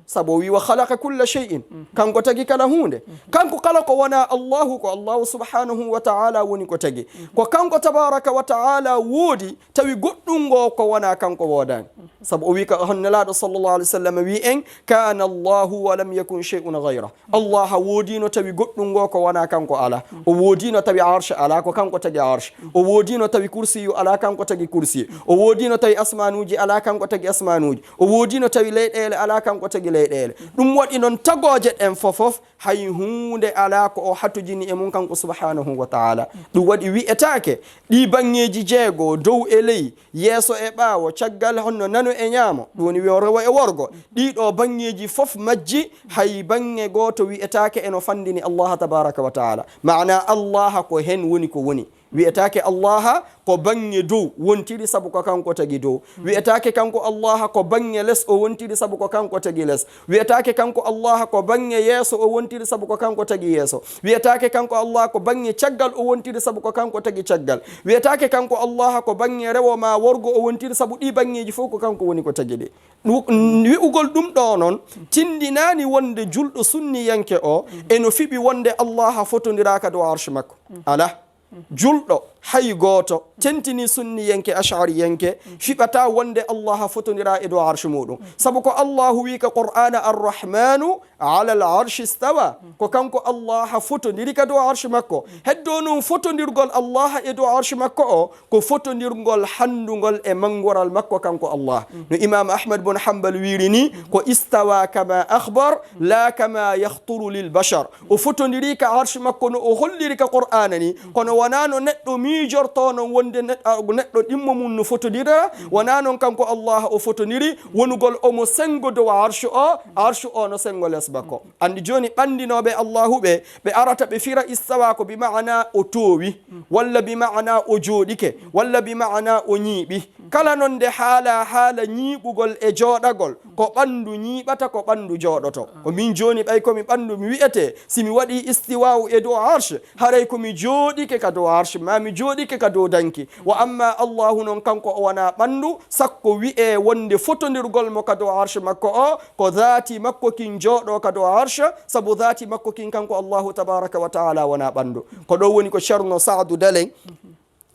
Sabu o wi, "Wa khalaqa kulla shay'in." Kanko tagi kala huunde. Kanko kala ko wona Allahu, ko Allahu subhanahu wa ta'ala woni ko tagi. Ko kanko tabaraka wa ta'ala woodi, tawi goɗɗum ngo ko wona kanko woodaani. Sabu o wi ka hon Nelaaɗo sallallahu alaihi wasallam wi en, "Kana Allahu wa lam yakun shay'un ghayra." Allah woodino tawi goɗɗum ngo ko wona kanko ala. O woodino tawi arsh ala, ko kanko tagi arsh. O woodino tawi kursiyu ala, kanko tagi kursi. O woodino tawi asmanuuji ala, kanko tagi asmanuuji. O woodino tawi leyɗeele ala, kanko tagi leyɗeele. Ɗum waɗi noon tagooje ɗen fofof, hay huunde ala ko o hatojini e mum kanko subhanahu wa ta'ala. Ɗum waɗi wi'etaake ɗi baŋŋeeji jeego, dow e ley, yeeso e ɓaawo, caggal honno nano e ñaamo, ɗum woni wi'o rewo e worgo. Ɗiɗo baŋŋeeji fof majji, hay baŋŋe gooto wi'etaake eno fandini Allah tabaraka wa ta'ala. Maana Allah ko hen woni ko woni. Wi'etaake Allah ko baŋŋe dow wontiri sabu ko kanko tagi dow. Wi'etaake kanko Allah ko baŋŋe les o wontiri sabu ko kanko tagi les. Wi'etaake kanko Allah ko baŋŋe yeeso o wontiri sabu ko kanko tagi yeeso. Wi'etaake kanko Allah ko baŋŋe caggal o wontiri sabu ko kanko tagi caggal. Wi'etaake kanko Allah ko baŋŋe rewo ma worgo o wontiri sabu ɗi baŋŋeeji fof ko kanko woni ko tagi ɗi. Ɗu-, wi'ugol ɗum ɗo noon tindinaani wonde julɗo sunniyanke o eno fiɓi wonde Allah fotondiraaka dow arsh makko. Ala. Julɗo hay gooto, tentini sunniyanke, ash'ariyanke, fiɓata wonde Allah fotondira e dow arsh muɗum. Sabu ko Allahu wi ka Qur'ana, "Ar-Rahmanu ala al-arshi istawa." Ko kanko Allah fotondiri ka dow arsh makko. Heddo noon fotondirgol Allah e dow arsh makko o, ko fotondirgol handungol e mangoral makko kanko Allah. No Imam Ahmad bun Hanbal wiiri ni, ko istawa kama akhbar, la kama yakhturu lil bashar. O fotondiri ka arsh makko no o holliri ka Qur'ana ni, kono wonaa no neɗɗo miijortoo noon wonde ne-, a, neɗɗo ɗimmo mum no fotondira, wonaa noon kanko Allah o fotondiri, wonugol omo sengo dow arsh o, arsh o no sengo les makko. Anndi jooni ɓanndinooɓe Allahu ɓe, ɓe arata ɓe fira istawa ko bi ma'ana o toowi, walla bi ma'ana o jooɗike, walla bi ma'ana o ñiiɓi. Kala noon nde haala, haala ñiiɓugol e jooɗagol, ko ɓanndu ñiiɓata, ko ɓanndu jooɗoto. Ko min jooni ɓay ko mi ɓanndu mi wi'ete, si mi waɗi istiwa'u e dow arsh, haray ko mi jooɗike ka dow arsh, ma mi jooɗike ka dow danki. Wa amma Allahu noon, kanko o wonaa ɓanndu, sakko wi'e wonde fotondirgol mo ka dow arsh makko o, ko zaati makko kin jooɗo ka dow arsh, sabu zaati makko kin kanko Allahu tabaraka wa ta'ala wonaa ɓanndu. Ko ɗo woni ko Ceerno Saadu Dalen,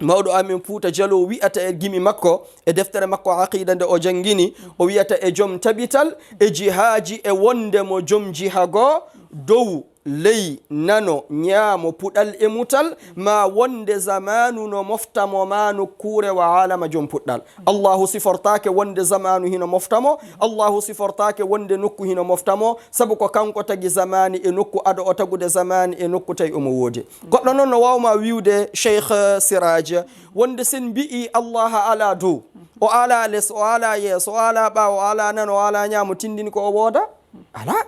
mawɗo amen Fuuta Jaloo, wi'ata e gimi makko, e deftere makko Aqiida nde o janngini, o wi'ata e jom tabital, e jihaaji, e wonde mo jom jiha goo, dow, ley, nano, ñaamo, puɗal e mutal, ma wonde zamaanu no mofta mo, ma nokkuure wa aalama jom puɗɗal. Allahu sifortaake wonde zamaanu hino mofta mo, Allahu sifortaake wonde nokku hino mofta mo, sabu ko kanko tagi zamaani e nokku, ado o tagude zamaani e nokku tawi omo woodi. Goɗɗo noon no waawma wi'ude, Cheikh Siraj, wonde sen mbi'i Allah alaa dow, o alaa les, o alaa yeeso, o alaa ɓaawo, o alaa nano, o alaa ñaamo, tindini ko o wooda? Alaa.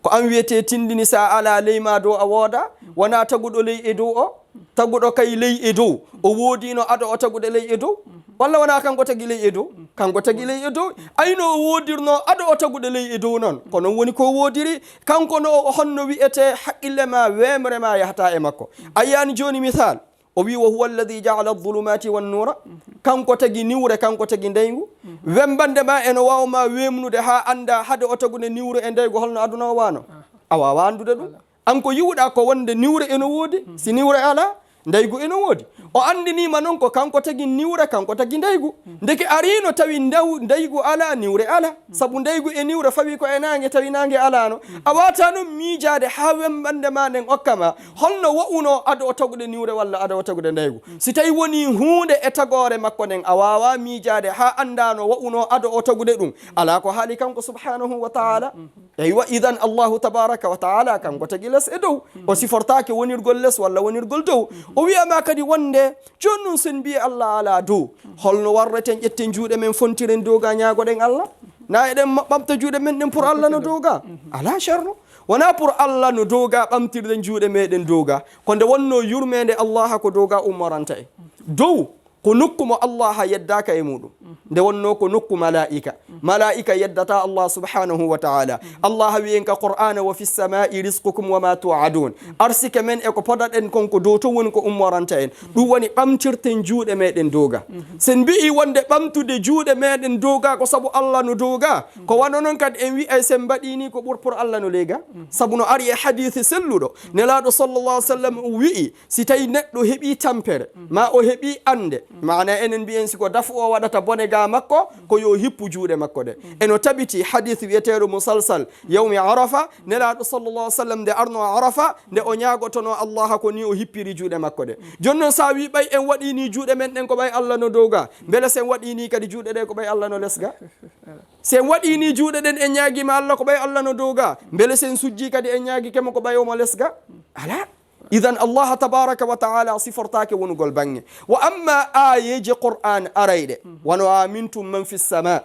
Ko an wiyetee tindini, sa alaa ley ma dow a wooda? Wonaa taguɗo ley e dow o? Taguɗo kay ley e dow, o woodino ado o tagude ley e dow? Walla wonaa kanko tagi ley e dow? Kanko tagi ley e dow. Ay no o woodirno ado o tagude ley e dow noon. Ko noon woni ko woodiri. Kanko no o honno wi'etee, haqqille ma, weemre ma yahataa e makko. A yi'aani jooni misal? O wi, "Wa huwa alladhi ja'ala adh-dhulumati wan-nura." Kanko tagi niwre, kanko tagi ndeyngu. Wembande ma eno waawma weemnude haa annda hade o tagude niwre e ndeyngu holno aduna o wano? A waawaa anndude ɗum. An ko yi'uɗaa ko wonde niwre eno woodi, si niwre alaa, Ndaygu eno woodi. O anndiniima noon ko kanko tagi niwre, kanko tagi ndaygu. Ndeke ariino tawi ndaw-, ndaygu alaa, niwre alaa. Sabu ndaygu e niwre fawi ko e naange, tawi naange alaano. A waawataa noon miijaade haa wemmbannde maa nden okka ma holno wa'unoo ado o tagude niwre walla ado o tagude ndaygu. Si tawi wonii huunde e tagoore makko nden, a waawaa miijaade haa anndaa no wa'unoo ado o tagude ɗum. Alaa ko haali kanko subhaanahu wa ta'ala. Eywa, idan Allahu tabaraka wa ta'ala kanko tagi les e dow. O sifortaake wonirgol les walla wonirgol dow. O wi'a ma kadi wonde, jooni nun sen mbi'i Allah alaa dow, holno warreten ƴetten juuɗe men fontiren dow ga ñaagoɗen Allah? Na eɗen ma-, ɓamta juuɗe men ɗen pour Allah no dow ga? Alaa, Ceerno. Wonaa pour Allah no dow ga ɓamtirɗen juuɗe meɗen dow ga. Ko nde wonnoo yurmeende Allah ko dow ga ummoranta en. Dow ko nokku mo Allah yeddaaka e muɗum. Nde wonnoo ko nokku malaa'ika. Malaa'ika yeddata Allah subhanahu wa ta'ala. Allah wi'i en ka Qur'aana, "Wa fis samaa'i rizqukum wa ma tu'adun." Arsike men e ko podaɗen kon ko dow to woni ko ummoranta en. Ɗum woni ɓamtirten juuɗe meɗen dow ga. Sen mbi'i wonde ɓamtude juuɗe meɗen dow ga ko sabu Allah no dow ga. Ko wano non kadi en wi'ay sen mbaɗi ni ko ɓur pour Allah no ley ga. Sabu no ari e hadiisi selluɗo. Nelaaɗo sallallahu alaihi wasallam wi'i, si tawi neɗɗo heɓi tampere, ma o heɓi annde, maana enen mbiyen si ko dafu o waɗata bone ga makko, ko yo hippu juuɗe makko ɗe. Eno tabiti hadith wi'eteeɗo musalsal, yawmi Arafa, Nelaaɗo sallallahu alaihi wasallam nde arno Arafa, nde o ñaagotono Allah ko ni o hippiri juuɗe makko ɗe. Jooni non sa wi ɓay en waɗi ni juuɗe men ɗen ko ɓay Allah no dow ga, mbele sen waɗi ni kadi juuɗe ɗe ko ɓay Allah no les ga? Sen waɗi ni juuɗe ɗen en ñaagima Allah ko ɓay Allah no dow ga, mbele sen sujji kadi en ñaagike mo ko ɓay omo les ga? Alaa. Idan Allah tabaraka wa ta'ala sifortaake wonugol baŋŋe. Wa amma aayeeje Qur'aan arayɗe, wano "Amintum man fis sama,"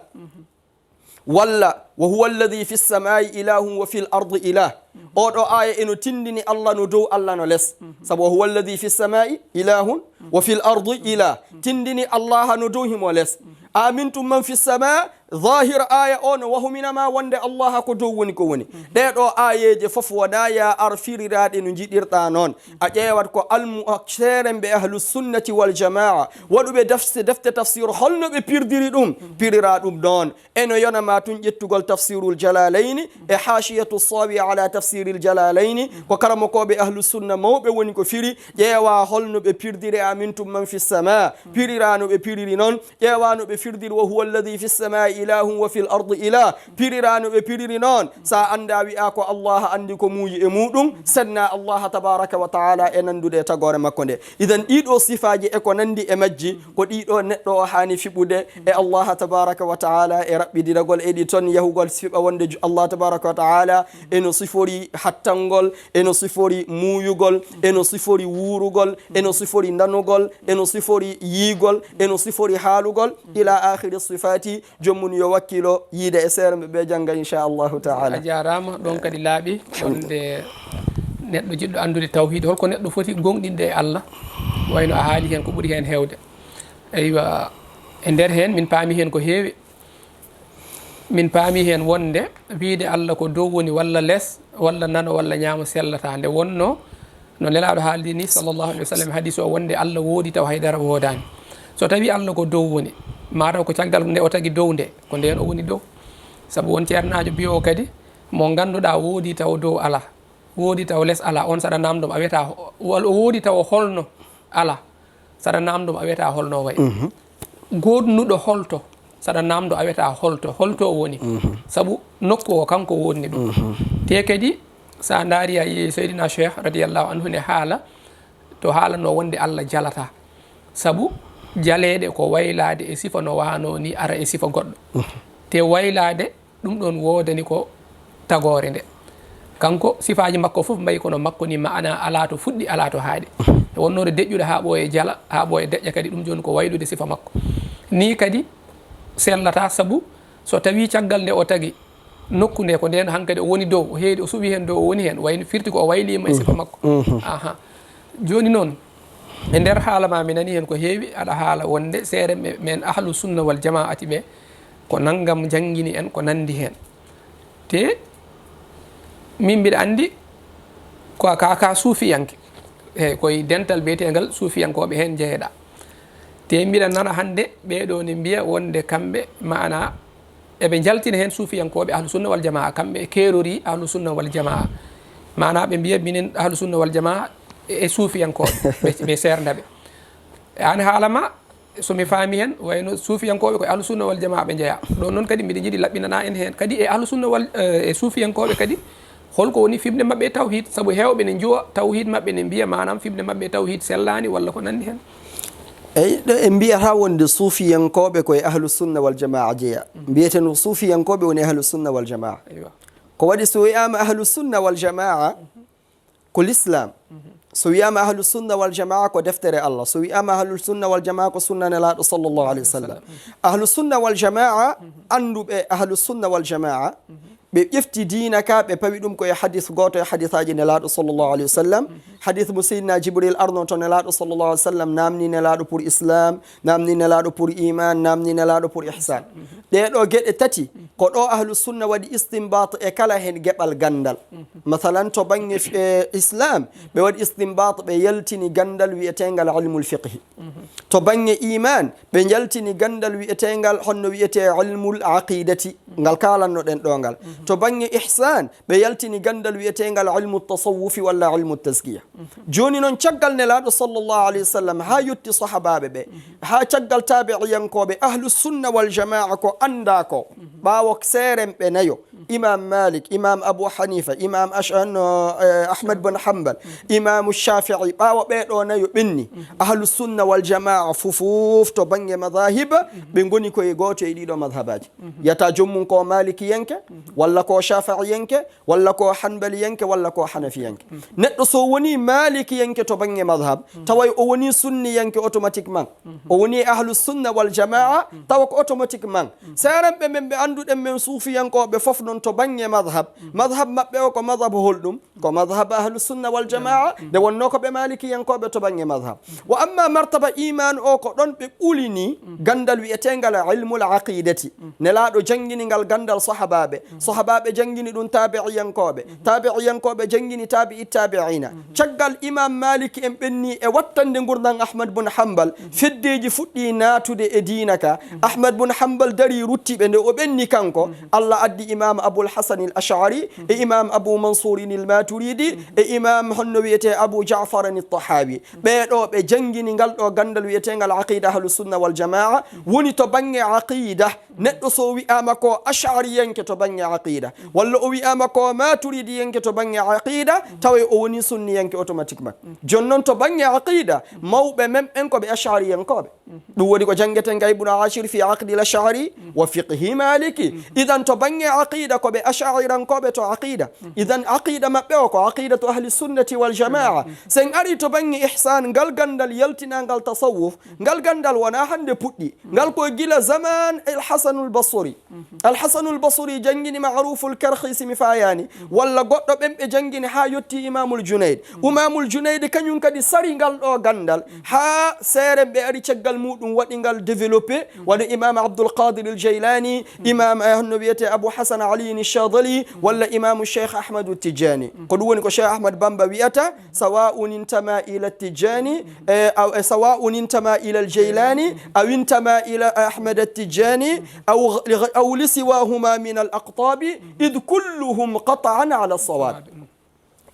walla "Wa huwa alladhi fis samaa'i ilahun wa fil ardi ilah." Oo ɗoo aaya eno tindini Allah no dow, Allah no les. Sabu "Wa huwa alladhi fis samaa'i ilahun wa fil ardi ilah." Tindini Allah no dow, himo les. "Amintum man fis sama," Zahir aaya o no wahumina ma wonde Allah ko dow woni ko woni. Ɗee ɗoo aayeeje fof wonaa ya ar firiraaɗe no njiɗirɗaa noon. A ƴeewat ko almu-, seerenɓe ahlu sunnati wal jamaa, waɗuɓe dafse, defte tafsir, holno ɓe pirdiri ɗum? Piriraa ɗum noon. Eno yona ma tun ƴettugol Tafsirul Jalaalayni e Haashiyatu Saawi ala Tafsiril Jalaalayni, ko karamokooɓe ahlu sunna mawɓe woni ko firi, ƴeewa holno ɓe pirdiri "Amintum man fis sama," piriraa no ɓe piriri noon. Ƴeewa no ɓe firdiri "Wa huwa alladhi fis samaa'i ilahun wa fil ardi ilah." Piriraa no ɓe piriri noon. Sa anndaa wi'aa ko Allah anndi ko muuyi e muɗum, senna Allah tabaraka wa ta'ala e nanndude e tagoore makko nde. Idan ɗii ɗoo sifaaji e ko nanndi e majji, ko ɗii ɗoo neɗɗo o haani fiɓude e Allah tabaraka wa ta'ala e raɓɓiɗinagol e ɗi toon yahugol sifa wonde ju-, Allah tabaraka wa ta'ala eno sifori hattangol, eno sifori muuyugol, eno sifori wuurugol, eno sifori nanugol, eno sifori yiigol, eno sifori haalugol, ila akhiri sifaati. Joom mum yo wakkilo yiide e seerenɓe ɓe jannga, inchallahu taala. A jaaraama. Ɗoon kadi laaɓi wonde neɗɗo jiɗɗo anndude tawhiid, holko neɗɗo foti gooŋɗinde e Allah, wayno a haali heen ko ɓuri heen heewde. Eywa, e nder heen min paami heen ko heewi. Min paami heen wonde wiyde Allah ko dow woni walla les, walla nano, walla ñaamo sellataa. Nde wonnoo, no Nelaaɗo haaldi ni, sallallahu alaihi wasallam, hadiis o, wonde Allah woodi taw haydara woodaani. So tawi Allah ko dow woni, mataw ko caggal nde o tagi dow nde, ko ndeen o woni dow. Sabu won ceernaajo biyoowo kadi, mo ngannduɗaa woodi taw dow alaa, woodi taw les alaa, on saɗa naamndo mo a wiyata ho-, wal-, o woodi taw holno alaa, saɗa naamndo mo a wiyata holno o wayi. Goodnuɗo holto, saɗa naamndo a wiyata holto, holto o woni. Sabu nokku o kanko wonni ɗum. Te kadi, sa ndaari a yi Seydina Cheikh radiyallahu anhu ne haala, to haalano wonde Allah jalata. Sabu jaleede ko waylaade e sifa no wano ni ara e sifa goɗɗo. Te waylaade ɗum ɗon woodani ko tagoore nde. Kanko sifaaji makko fof mbayi kono makko ni, maana alaa to fuɗɗi, alaa to haaɗi. E wonnoode deƴƴuɗo haa ɓooye jala, haa ɓooye deƴƴa kadi, ɗum jooni ko waylude sifa makko. Ni kadi sellata, sabu so tawi caggal nde o tagi nokku nde, ko nden hankadi o woni dow, o heedi, o suɓi heen dow, o woni heen, wayno firti ko o wayliima e sifa makko. Aha. Jooni noon, e nder haala ma, mi nani heen ko heewi, aɗa haala wonde seerenɓe men ahlu sunna wal jamaati ɓe, ko nanngam njanngini en, ko nanndi heen. Te min mbiɗa anndi ko ka, ka suufiyanke. Eey, koye dental biyeteengal suufiyankooɓe heen njeyeɗaa. Te mbiɗa nana hannde ɓee ɗoo ne mbiya wonde kamɓe, maana, eɓe njaltina heen suufiyankooɓe ahlu sunna wal jamaa, kamɓe e keerori ahlu sunna wal jamaa. Maana ɓe mbiya minen ahlu sunna wal jamaa, e suufiyankooɓe ɓe, ɓe seernda ɓe. E an haala ma, so mi faami heen, wayno suufiyankooɓe ko e ahlu sunna wal jamaa ɓe njeyaa. Ɗoon noon kadi mbiɗa yiɗi laɓɓinanaa en heen. Kadi e ahlu sunna wal, eh, e suufiyankooɓe kadi, holko woni fiɓnde maɓɓe e tawhiid? Sabu heewɓe ne njuwa tawhiid maɓɓe, ne mbiya maanaam fiɓnde maɓɓe e tawhiid sellaani walla ko nanndi heen. Eyi, ɗo en mbiyata wonde suufiyankooɓe ko e ahlu sunna wal jamaa jeyaa. Mbiyeten ko suufiyankooɓe woni ahlu sunna wal jamaa. Eywa. Ko waɗi so wiyaama ahlu sunna wal jamaa, ko l'islam. So wiyaama ahlu sunna wal jamaa, ko deftere Allah. So wiyaama ahlu sunna wal jamaa, ko sunna Nelaaɗo sallallahu alayhi wa sallam. Ahlu sunna wal jamaa, annduɓe ahlu sunna wal jamaa, ɓe ƴefti diina ka, ɓe pawi ɗum ko e hadis gooto e hadisaaji Nelaaɗo sallallahu alayhi wa sallam. Hadis mo Seydina Jibril arno to Nelaaɗo sallallahu alayhi wa sallam, naamni Nelaaɗo pour islam, naamni Nelaaɗo pour iman, naamni Nelaaɗo pour ihsan. Ɗee ɗoo geɗe tati, ko ɗo ahlu sunna waɗi istinbat e kala heen geɓal ganndal. Masalan, to bannge, eh, islam, ɓe waɗi istinbat, ɓe yaltini ganndal wiyeteengal ilmul fiqhi. To bannge iman, ɓe njaltini ganndal wiyeteengal, honno wiyetee, ilmul aqidati, ngal kaalannoɗen ɗo ngal. To bannge ihsan, ɓe yaltini ganndal wiyeteengal ilmu tasawufi walla ilmu taskiya. Jooni noon, caggal Nelaaɗo sallallahu alayhi wa sallam, haa yotti sahabaaɓe ɓe, haa caggal taabi'iyankooɓe, ahlu sunna wal jamaa ko anndaa ko, ɓaawo seerenɓe nayo, Imam Malik, Imam Abu Hanifa, Imam Ash-, no, eh, Ahmad bin Hanbal, Imam Shafi'i, ɓaawo ɓee ɗoo nayo ɓenni, ahlu sunna wal jamaa fufuf to bannge madahib, ɓe ngoni ko e gooto e ɗii ɗoo madhabaaji. Yata joom mum ko malikiyanke, walla ko shafi'iyanke, walla ko hanbaliyanke, walla ko hanafiyanke. Neɗɗo so woni malikiyanke to bannge madhab, taway o woni sunniyanke automatiquement. O woni ahlu sunna wal jamaa, tawa ko automatiquement. Seerenɓe men ɓe annduɗen men suufiyankooɓe fof noon to bannge madhab, madhab maɓɓe o ko madhab holɗum? Ko madhab ahlu sunna wal jamaa. Nde wonnoo ko ɓe malikiyankooɓe to bannge madhab. Wa amma martaba iman o, ko ɗon ɓe ɓulini ganndal wiyeteengal ilmul aqidati. Nelaaɗo janngini ngal ganndal sahabaaɓe. Sahabaaɓe janngini ɗum taabi'iyankooɓe. Taabi'iyankooɓe janngini taabi'i taabi'ina. Caggal Imam Malik en ɓenni e wattande ngurndan Ahmad bun Hanbal, feddeeji fuɗɗi naatude e diina ka. Ahmad bun Hanbal dari rutti ɓe nde o ɓenni kanko. Allah addi Imam Abul Hasan al Ash'ari e Imam Abu Mansurin al Maturidi e Imam honno wiyetee Abu Ja'far al Tahawi. Ɓee ɗoo ɓe janngini ngal ɗoo ganndal wiyeteengal aqida ahlu sunna wal jamaa, woni to bannge aqida. Neɗɗo so wi'aama ko ash'ariyanke to bannge aqida, walla o wi'aama ko maturidiyanke to bannge aqida, taway o woni sunniyanke automatiquement. Jooni noon to bannge aqida, mawɓe men ɓen ko ɓe ash'ariyankooɓe. Ɗum woni ko janngeten ka Ibnu Ashir fi aqdi al-Ash'ari wa fiqhi Maliki. Idan to bannge aqida ko ɓe ash'ariyankooɓe to aqida. Idan aqida maɓɓe o ko aqidatu ahli sunnati wal jamaa. Sen ari to bannge ihsan, ngal ganndal yaltinangal tasawuf, ngal ganndal wonaa hannde puɗɗi. Ngal ko gila zaman al Hasanul Basri. Al Hasanul Basri janngini Ma'ruful Karxi, si mi faayaani, walla goɗɗo ɓen ɓe janngini haa yotti Imamul Junayd. Imamul Junayd kañum kadi sari ngal ɗoo ganndal, haa seerenɓe ari caggal muɗum waɗi ngal développé, wano Imam Abdul Qadir al Jaylani, Imam, eh, honno wiyetee Abu Hasan Ali al Shadhali, walla Imamu Cheikh Ahmadu Tijani. Ko ɗum woni ko Cheikh Ahmad Bamba wiyata, سواء انتمى إلى التجاني، eh, أو، eh, سواء انتمى إلى الجيلاني أو انتمى إلى أحمد التجاني أو، أو لسواهما من الأقطاب، إذ كلهم قطعا على الصواب.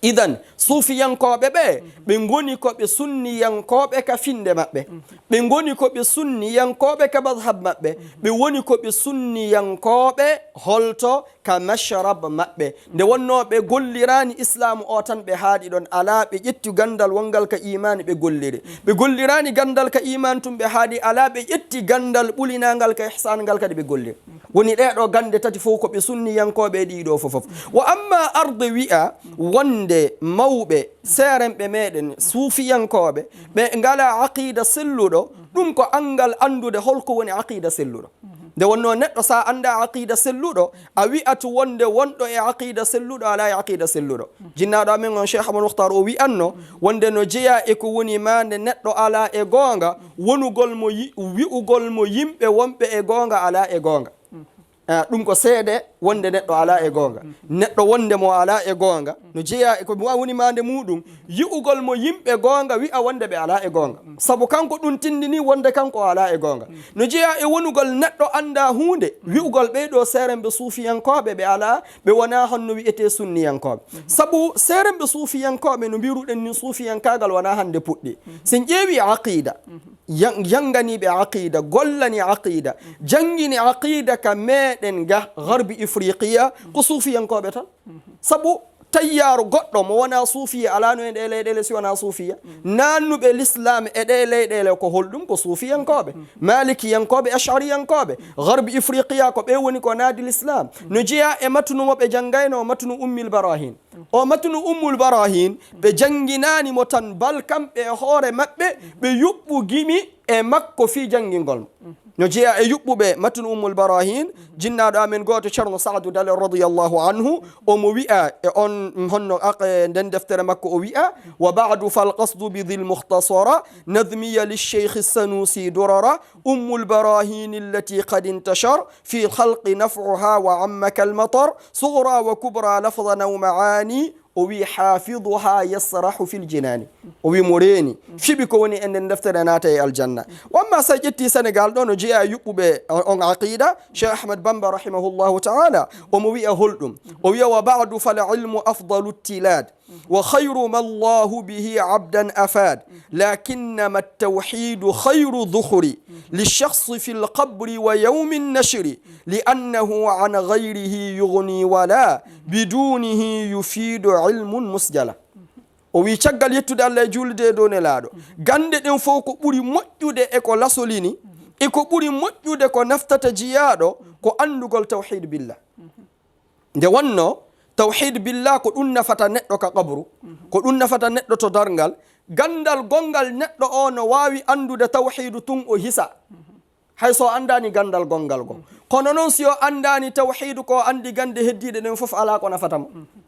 Idan, suufiyankooɓe ɓe, ɓe ngoni ko ɓe sunniyankooɓe ka finnde maɓɓe. Ɓe ngoni ko ɓe sunniyankooɓe ka madhab maɓɓe. Ɓe woni ko ɓe sunniyankooɓe holto ka mashrab maɓɓe. Nde wonnoo ɓe golliraani islaamu o tan ɓe haaɗi ɗon, alaa ɓe ƴetti ganndal wonngal ka iimaani ɓe golliri. Ɓe golliraani ganndal ka iimaan tun ɓe haaɗi, alaa ɓe ƴetti ganndal ɓulinaangal ka ihsaan ngal kadi ɓe golliri. Woni ɗee ɗoo gannde tati fof ko ɓe sunniyankooɓe e ɗii ɗoo fof fof. Wa amma arde wi'a wonde mawɓe seerenɓe meɗen suufiyankooɓe ɓe ngalaa aqiida selluɗo, ɗum ko anngal anndude holko woni aqiida selluɗo. Nde wonnoo neɗɗo so a anndaa aqiida selluɗo, a wi'at wonde wonɗo e aqiida selluɗo alaa e aqiida selluɗo. Jinnaaɗo amen on Cheikh Amadou Mokhtar o wi'anno wonde no jeyaa e ko woni maande neɗɗo alaa e goonga, wonugol mo yi-, wi'ugol mo yimɓe wonɓe e goonga alaa e goonga. Ah, ɗum ko seede wonde neɗɗo alaa e goonga. Neɗɗo wonde mo alaa e goonga, no jeyaa e ko woni maande muuɗum, yi'ugol mo yimɓe goonga wi'a wonde ɓe alaa e goonga. Sabu kanko ɗum tindini wonde kanko o alaa e goonga. No jeyaa e wonugol neɗɗo anndaa huunde, wi'ugol ɓee ɗoo seeremɓe suufiyankooɓe ɓe alaa, ɓe wonaa honno wi'etee sunniyankooɓe. Sabu seeremɓe suufiyankooɓe no mbiruɗen ni suufiyankaagal wonaa hannde puɗɗi. Si en ƴeewi aqiida, yan-, yannganiiɓe aqiida, gollani aqiida, janngini aqiida ka meɗen ga Garbi Ifriqiya, ko suufiyankooɓe tan. Sabu tayyaaru goɗɗo mo wonaa suufiya alaano e ɗee leyɗeele si wonaa suufiya. Naannuɓe lislaam e ɗee leyɗeele ko holɗum? Ko suufiyankooɓe, maalikiyankooɓe, ashariyankooɓe. Garbi Ifriqiya ko ɓe woni ko naadi lislaam. No jeyaa e matunu mo ɓe janngaynoo, matunu Ummil Barahin. O matunu Ummul Barahin, ɓe jannginaani mo tan, bal kamɓe e hoore maɓɓe, ɓe yuɓɓu gimi e makko fii janngingol mo. No jeyaa e yuɓɓuɓe matunu Ummul Barahin, jinnaaɗo amen gooto Ceerno Saadu Dalen radiyallahu anhu, omo wi'a e on honno ak-, e nden deftere makko o wi'a, "Wa ba'du fal qasdu bi dhil mukhtasara, nadmiya li sheikh Sanusi durara, Ummul Barahin allati qad intashar, fi khalqi naf'uha wa amma kal matar, sughra wa kubra lafdhan aw ma'ani." O wi, "Hafiduha yasrahu fil jinani." O wi, "Mo reeni, fiɓi ko woni e nden deftere naata e aljanna." Wa amma sa ƴetti Senegal ɗo, no jeyaa e yuɓɓuɓe on, on aqida, Cheikh Ahmad Bamba rahimahullahu ta'ala, omo wi'a holɗum? O wi'a, "Wa ba'du fal ilmu afdalu tilad, wa khayru ma Allahu bihi abdan afad, lakinnama at-tawhidu khayru dhukhri, li shakhsi fil qabri wa yawmin nashri, li annahu an ghayrihi yughni wala, bidunihi yufidu ilmun musjala." O wi, caggal yettude Allah e juulde e dow Nelaaɗo, gannde ɗen fof ko ɓuri moƴƴude e ko lasolini, e ko ɓuri moƴƴude ko naftata jiyaaɗo, ko anndugol tawhid billah. Nde wonnoo, tawhid billah ko ɗum nafata neɗɗo ka qabru, ko ɗum nafata neɗɗo to darngal. Ganndal gonngal neɗɗo o no waawi anndude tawhidu tun o hisa. Hay so o anndaani ganndal gonngal goo. Kono noon si o anndaani tawhidu ko o anndi gannde heddiiɗe ɗen fof alaa ko nafata mo.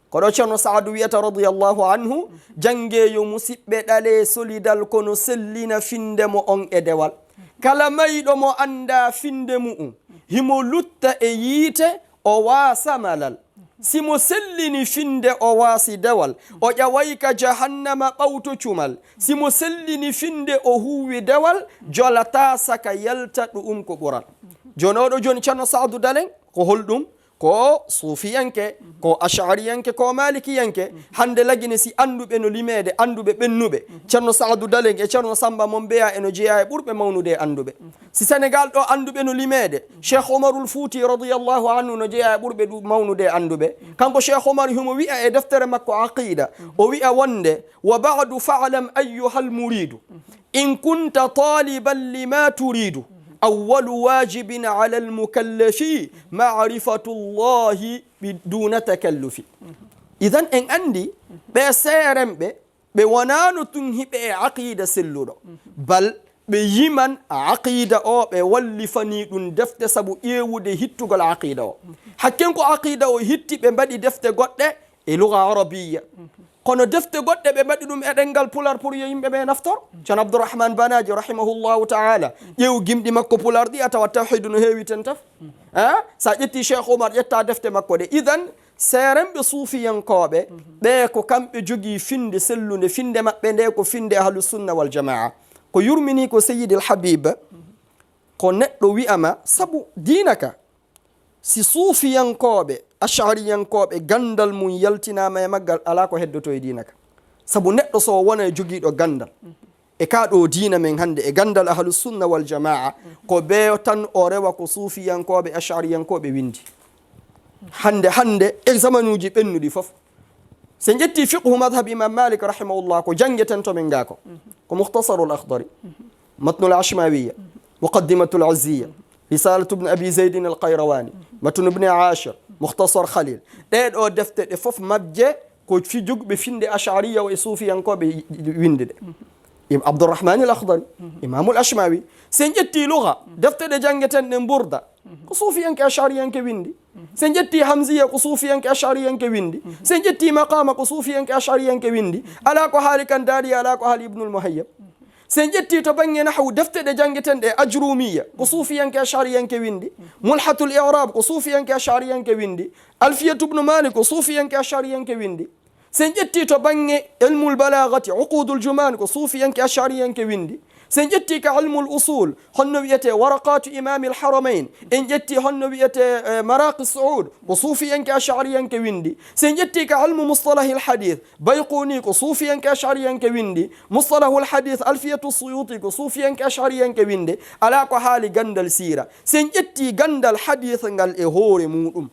Ko ɗo Ceerno Saadu wiyata radiyallahu anhu, janngee yo musiɓɓe ɗalee solidal kono sellina finnde mo on e dewal. Kala mayɗo mo anndaa finnde mu'un, himo lutta e yiite, o waasa malal. Si mo sellini finnde o waasi dewal, o ƴaway ka jahannama ɓawto cumal. Si mo sellini finnde o huuwi dewal, jolataa saka yalta ɗu'um ko ɓural. Jooni oɗo jooni Ceerno Saadu Dalen, ko holɗum? Ko suufiyanke, ko ashariyanke, ko malikiyanke. Hannde lagine si annduɓe no limeede, annduɓe ɓennuɓe. Ceerno Saadu Dalen e Ceerno Samba Mombeya e no jeyaa e ɓurɓe mawnude e annduɓe. Si Senegal ɗo annduɓe no limeede, Cheikh Omarul Fouti radiyallahu anhu no jeyaa e ɓurɓe ɗu-, mawnude e annduɓe. Kanko Cheikh Omar himo wi'a e deftere makko Aqida, o wi'a wonde, "Wa ba'du fa'lam ayyuhal muridu, in kunta taliban lima turidu, awwalu wajibin alal mukallafi ma'rifatullahi bi-, duna takallufi." Idan en anndi ɓe seeremɓe, ɓe wonaano tun hiɓe e aqiida selluɗo. Bal ɓe yiman aqiida o, ɓe wallifanii ɗum defte sabu ƴeewude hittugol aqiida o. Hakken ko aqiida o hitti, ɓe mbaɗi defte goɗɗe e luga arabiyya. Kono defte goɗɗe ɓe mbaɗi ɗum e ɗemngal Pular pour yo yimɓe ɓe naftor. Ceerno Abdourahmane Banaji rahimahullahu ta'ala, ƴeew gimɗi makko Pular ɗi a tawa tawhidu no heewi ten taf. Ha? Sa ƴetti Cheikh Oumar, ƴetta defte makko ɗe. Idan, seeremɓe suufiyankooɓe, ɓe ko kamɓe jogii finnde sellunde, finnde maɓɓe nde ko finnde Ahlus Sunna wal Jamaa. Ko yurmini ko Seyyidil Habib, ko neɗɗo wi'ama, sabu diina ka, si suufiyankooɓe, ash'ariyankooɓe, ganndal mum yaltinaama e maggal, alaa ko heddoto e diina ka. Sabu neɗɗo so wona e jogiiɗo ganndal, e ka ɗo diina men hannde, e ganndal Ahlus Sunna wal Jamaa, ko ɓe tan o rewa ko suufiyankooɓe, ash'ariyankooɓe winndi. Hannde, hannde, e zamanuuji ɓennuɗi fof. So en ƴetti fiqhu madhab Imam Malik rahimahullah, ko janngeten to men ga ko. Ko Mukhtasarul Akhdari, Matnul Ashmawiya, Muqaddimatul Izziya, Risalatu Ibn Abi Zaydin al-Qayrawani, Matnu Ibn Ashir, Mukhtasar Khalil. Ɗee ɗo defte ɗe fof majje ko fi jogɓe finnde Ash'ariya o e suufiyankooɓe winndi ɗe. Im-, Abdourahmane al Akhdari, Imamul Ashmawi. So en ƴetti lugha, defte ɗe janngeten ɗen Burda, ko suufiyanke Ash'ariyanke winndi. So en ƴetti Hamziya, ko suufiyanke Ash'ariyanke winndi. So en ƴetti Maqama, ko suufiyanke Ash'ariyanke winndi. Alaa ko haali Kandariya, alaa ko haali Ibnul Muhayyab. Si en ƴetti to bannge nahwu, defte ɗe janngeten ɗe, Ajrumiya, ko suufiyanke ashariyanke winndi. Mulhatul I'rab, ko suufiyanke ashariyanke winndi. Alfiyatu ibnu Malik, ko suufiyanke ashariyanke winndi. Si en ƴetti to bannge ilmul balagati, Uqudul Juman, ko suufiyanke ashariyanke winndi. Si en ƴetti ka ilmul usul, honno wiyetee Waraqatu Imamil Haramain, en ƴetti honno wiyetee, eh, Maraqi Suud, ko suufiyanke ashariyanke winndi. Si en ƴetti ka ilmu mustalahil hadith, Bayquni, ko suufiyanke ashariyanke winndi. Mustalahul hadith, Alfiyatu Suyuti, ko suufiyanke ashariyanke winndi. Alaa ko haali ganndal siira. Si en ƴetti ganndal hadith ngal e hoore muuɗum,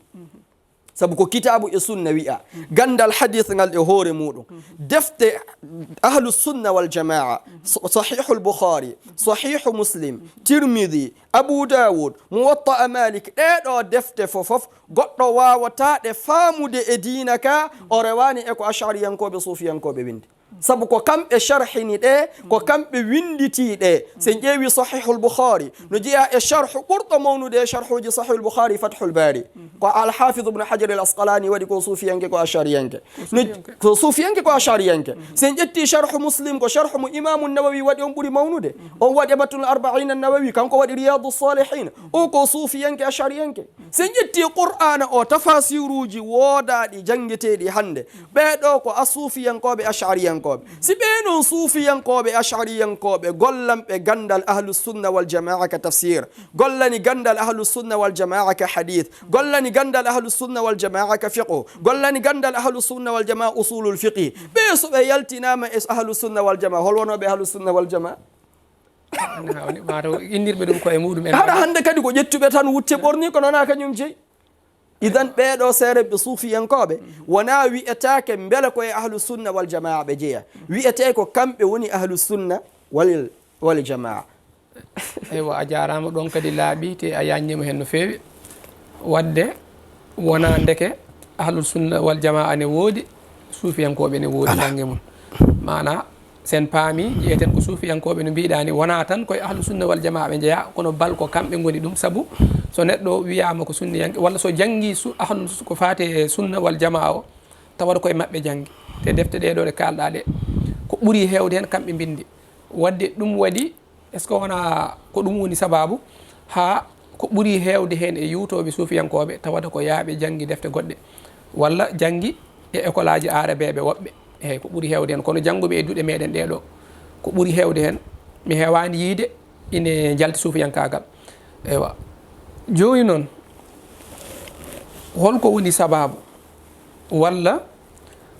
sabu ko kitaabu e sunna wi'a, ganndal hadith ngal e hoore muuɗum. Defte ahlu sunna wal jamaa, so-, Sahihul Bukhari, Sahihu Muslim, Tirmidhi, Abu Dawud, Muwatta Malik, ɗee ɗoo defte fof, fof, goɗɗo waawataa ɗe faamude e diina ka, o rewaani e ko ashariyankooɓe, suufiyankooɓe winndi. Sabu ko kamɓe sharhini ɗe, ko kamɓe winnditi ɗe. Si en ƴeewi Sahihul Bukhari, no jeyaa e sharhu ɓurɗo mawnude e sharhuuji Sahihul Bukhari, Fathul Bari. Ko Al-Hafiz Ibn Hajar Al-Asqalani waɗi, ko suufiyanke, ko ashariyanke. No, ko suufiyanke, ko ashariyanke. Si en ƴetti sharhu Muslim, ko sharhu mo Imamu Nawawi waɗi, on ɓuri mawnude. On waɗi Matnul Arba'in Nawawi, kanko waɗi Riyadus Salihin. O ko suufiyanke, ashariyanke. Si en ƴetti Qur'aana o, tafasiruuji woodaaɗi janngeteeɗi hannde, ɓee ɗoo ko a suufiyankooɓe, ashariyankooɓe. Si ɓee noon suufiyankooɓe, ashariyankooɓe, gollanɓe ganndal Ahlus Sunna wal Jamaa ka tafsir, gollani ganndal Ahlus Sunna wal Jamaa ka hadith, gollani ganndal Ahlus Sunna wal Jamaa ka fiqh, gollani ganndal Ahlus Sunna wal Jamaa usulul fiqh, ɓee so ɓe yaltinaama e Ahlus Sunna wal Jamaa, hol wonooɓe Ahlus Sunna wal Jamaa? Maa taw innirɓe ɗum koye muɗum en. Hara hannde kadi ko ƴettuɓe tan wutte ɓorni, ko noon a kañum jeyi. Idan ɓee ɗoo seerenɓe suufiyankooɓe wonaa wiyetaake mbele ko e Ahlus Sunna wal Jamaa ɓe jeyaa. Wiyetee ko kamɓe woni Ahlus Sunna wal, wal Jamaa. Eywa, a jaaraama, ɗoon kadi laaɓi, te a yaajniima heen no feewi. Waɗde wonaa ndeke Ahlus Sunna wal Jamaa ne woodi, suufiyankooɓe ne woodi bannge mum. Maanaa, so en paami, ƴeeten ko suufiyankooɓe no mbiɗaa ni, wonaa tan koye Ahlus Sunna wal Jamaa ɓe njeyaa, kono bal ko kamɓe ngoni ɗum. Sabu so neɗɗo wiyaama ko sunniyanke, walla so janngii su-, Ahlus, ko faati e Sunna wal Jamaa o, tawata koye maɓɓe janngi. Te defte ɗee ɗoo ɗe kaalɗaa ɗe, ko ɓuri heewde heen kamɓe mbinndi. Waɗde ɗum waɗi, est-ce que wonaa ko ɗum woni sabaabu haa ko ɓuri heewde heen e yuutooɓe suufiyankooɓe tawata ko yahɓe janngi defte goɗɗe, walla janngi e ekolaaji aarabeeɓe woɓɓe? Eey, ko ɓuri heewde heen, kono jannguɓe e duɗe meeɗen ɗee ɗoo, ko ɓuri heewde heen, mi heewaani yiyde ine njalti suufiyankaagal. Eywa. Jooni noon, holko woni sabaabu? Walla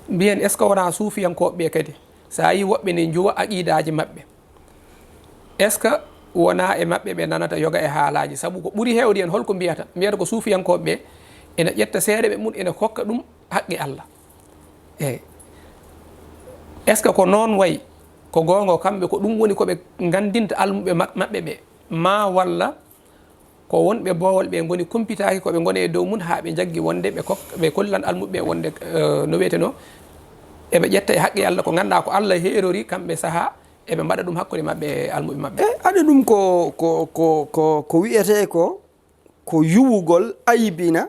mbiyen, est-ce que wonaa suufiyankooɓe ɓee kadi, so a yii woɓɓe ne njuwa aqiidaaji maɓɓe, est-ce que wonaa e maɓɓe ɓe nanata yoga e haalaaji? Sabu ko ɓuri heewde en, holko mbiyata? Mbiyata ko suufiyankooɓe ɓe ena ƴetta seedeɓe mum, ena kokka ɗum haqqe Allah. Eey. Est-ce que ko noon wayi? Ko goonga, kamɓe ko ɗum woni ko ɓe nganndinta almuɓe ma-, maɓɓe ɓe, maa walla ko wonɓe boowal ɓe ngoni kumpitaaki ko ɓe ngoni e dow mum, haa ɓe njaggi wonde ɓe kok-, ɓe kollan almuɓe ɓe wonde, eh, no wiyetenoo, eɓe ƴetta e haqqe Allah ko ngannduɗaa ko Allah heerori kamɓe sahaa, eɓe mbaɗa ɗum hakkunde maɓɓe e almuɓe maɓɓe. E, aɗa ɗum ko, ko, ko, ko, ko wiyetee ko, ko yuwugol aybina,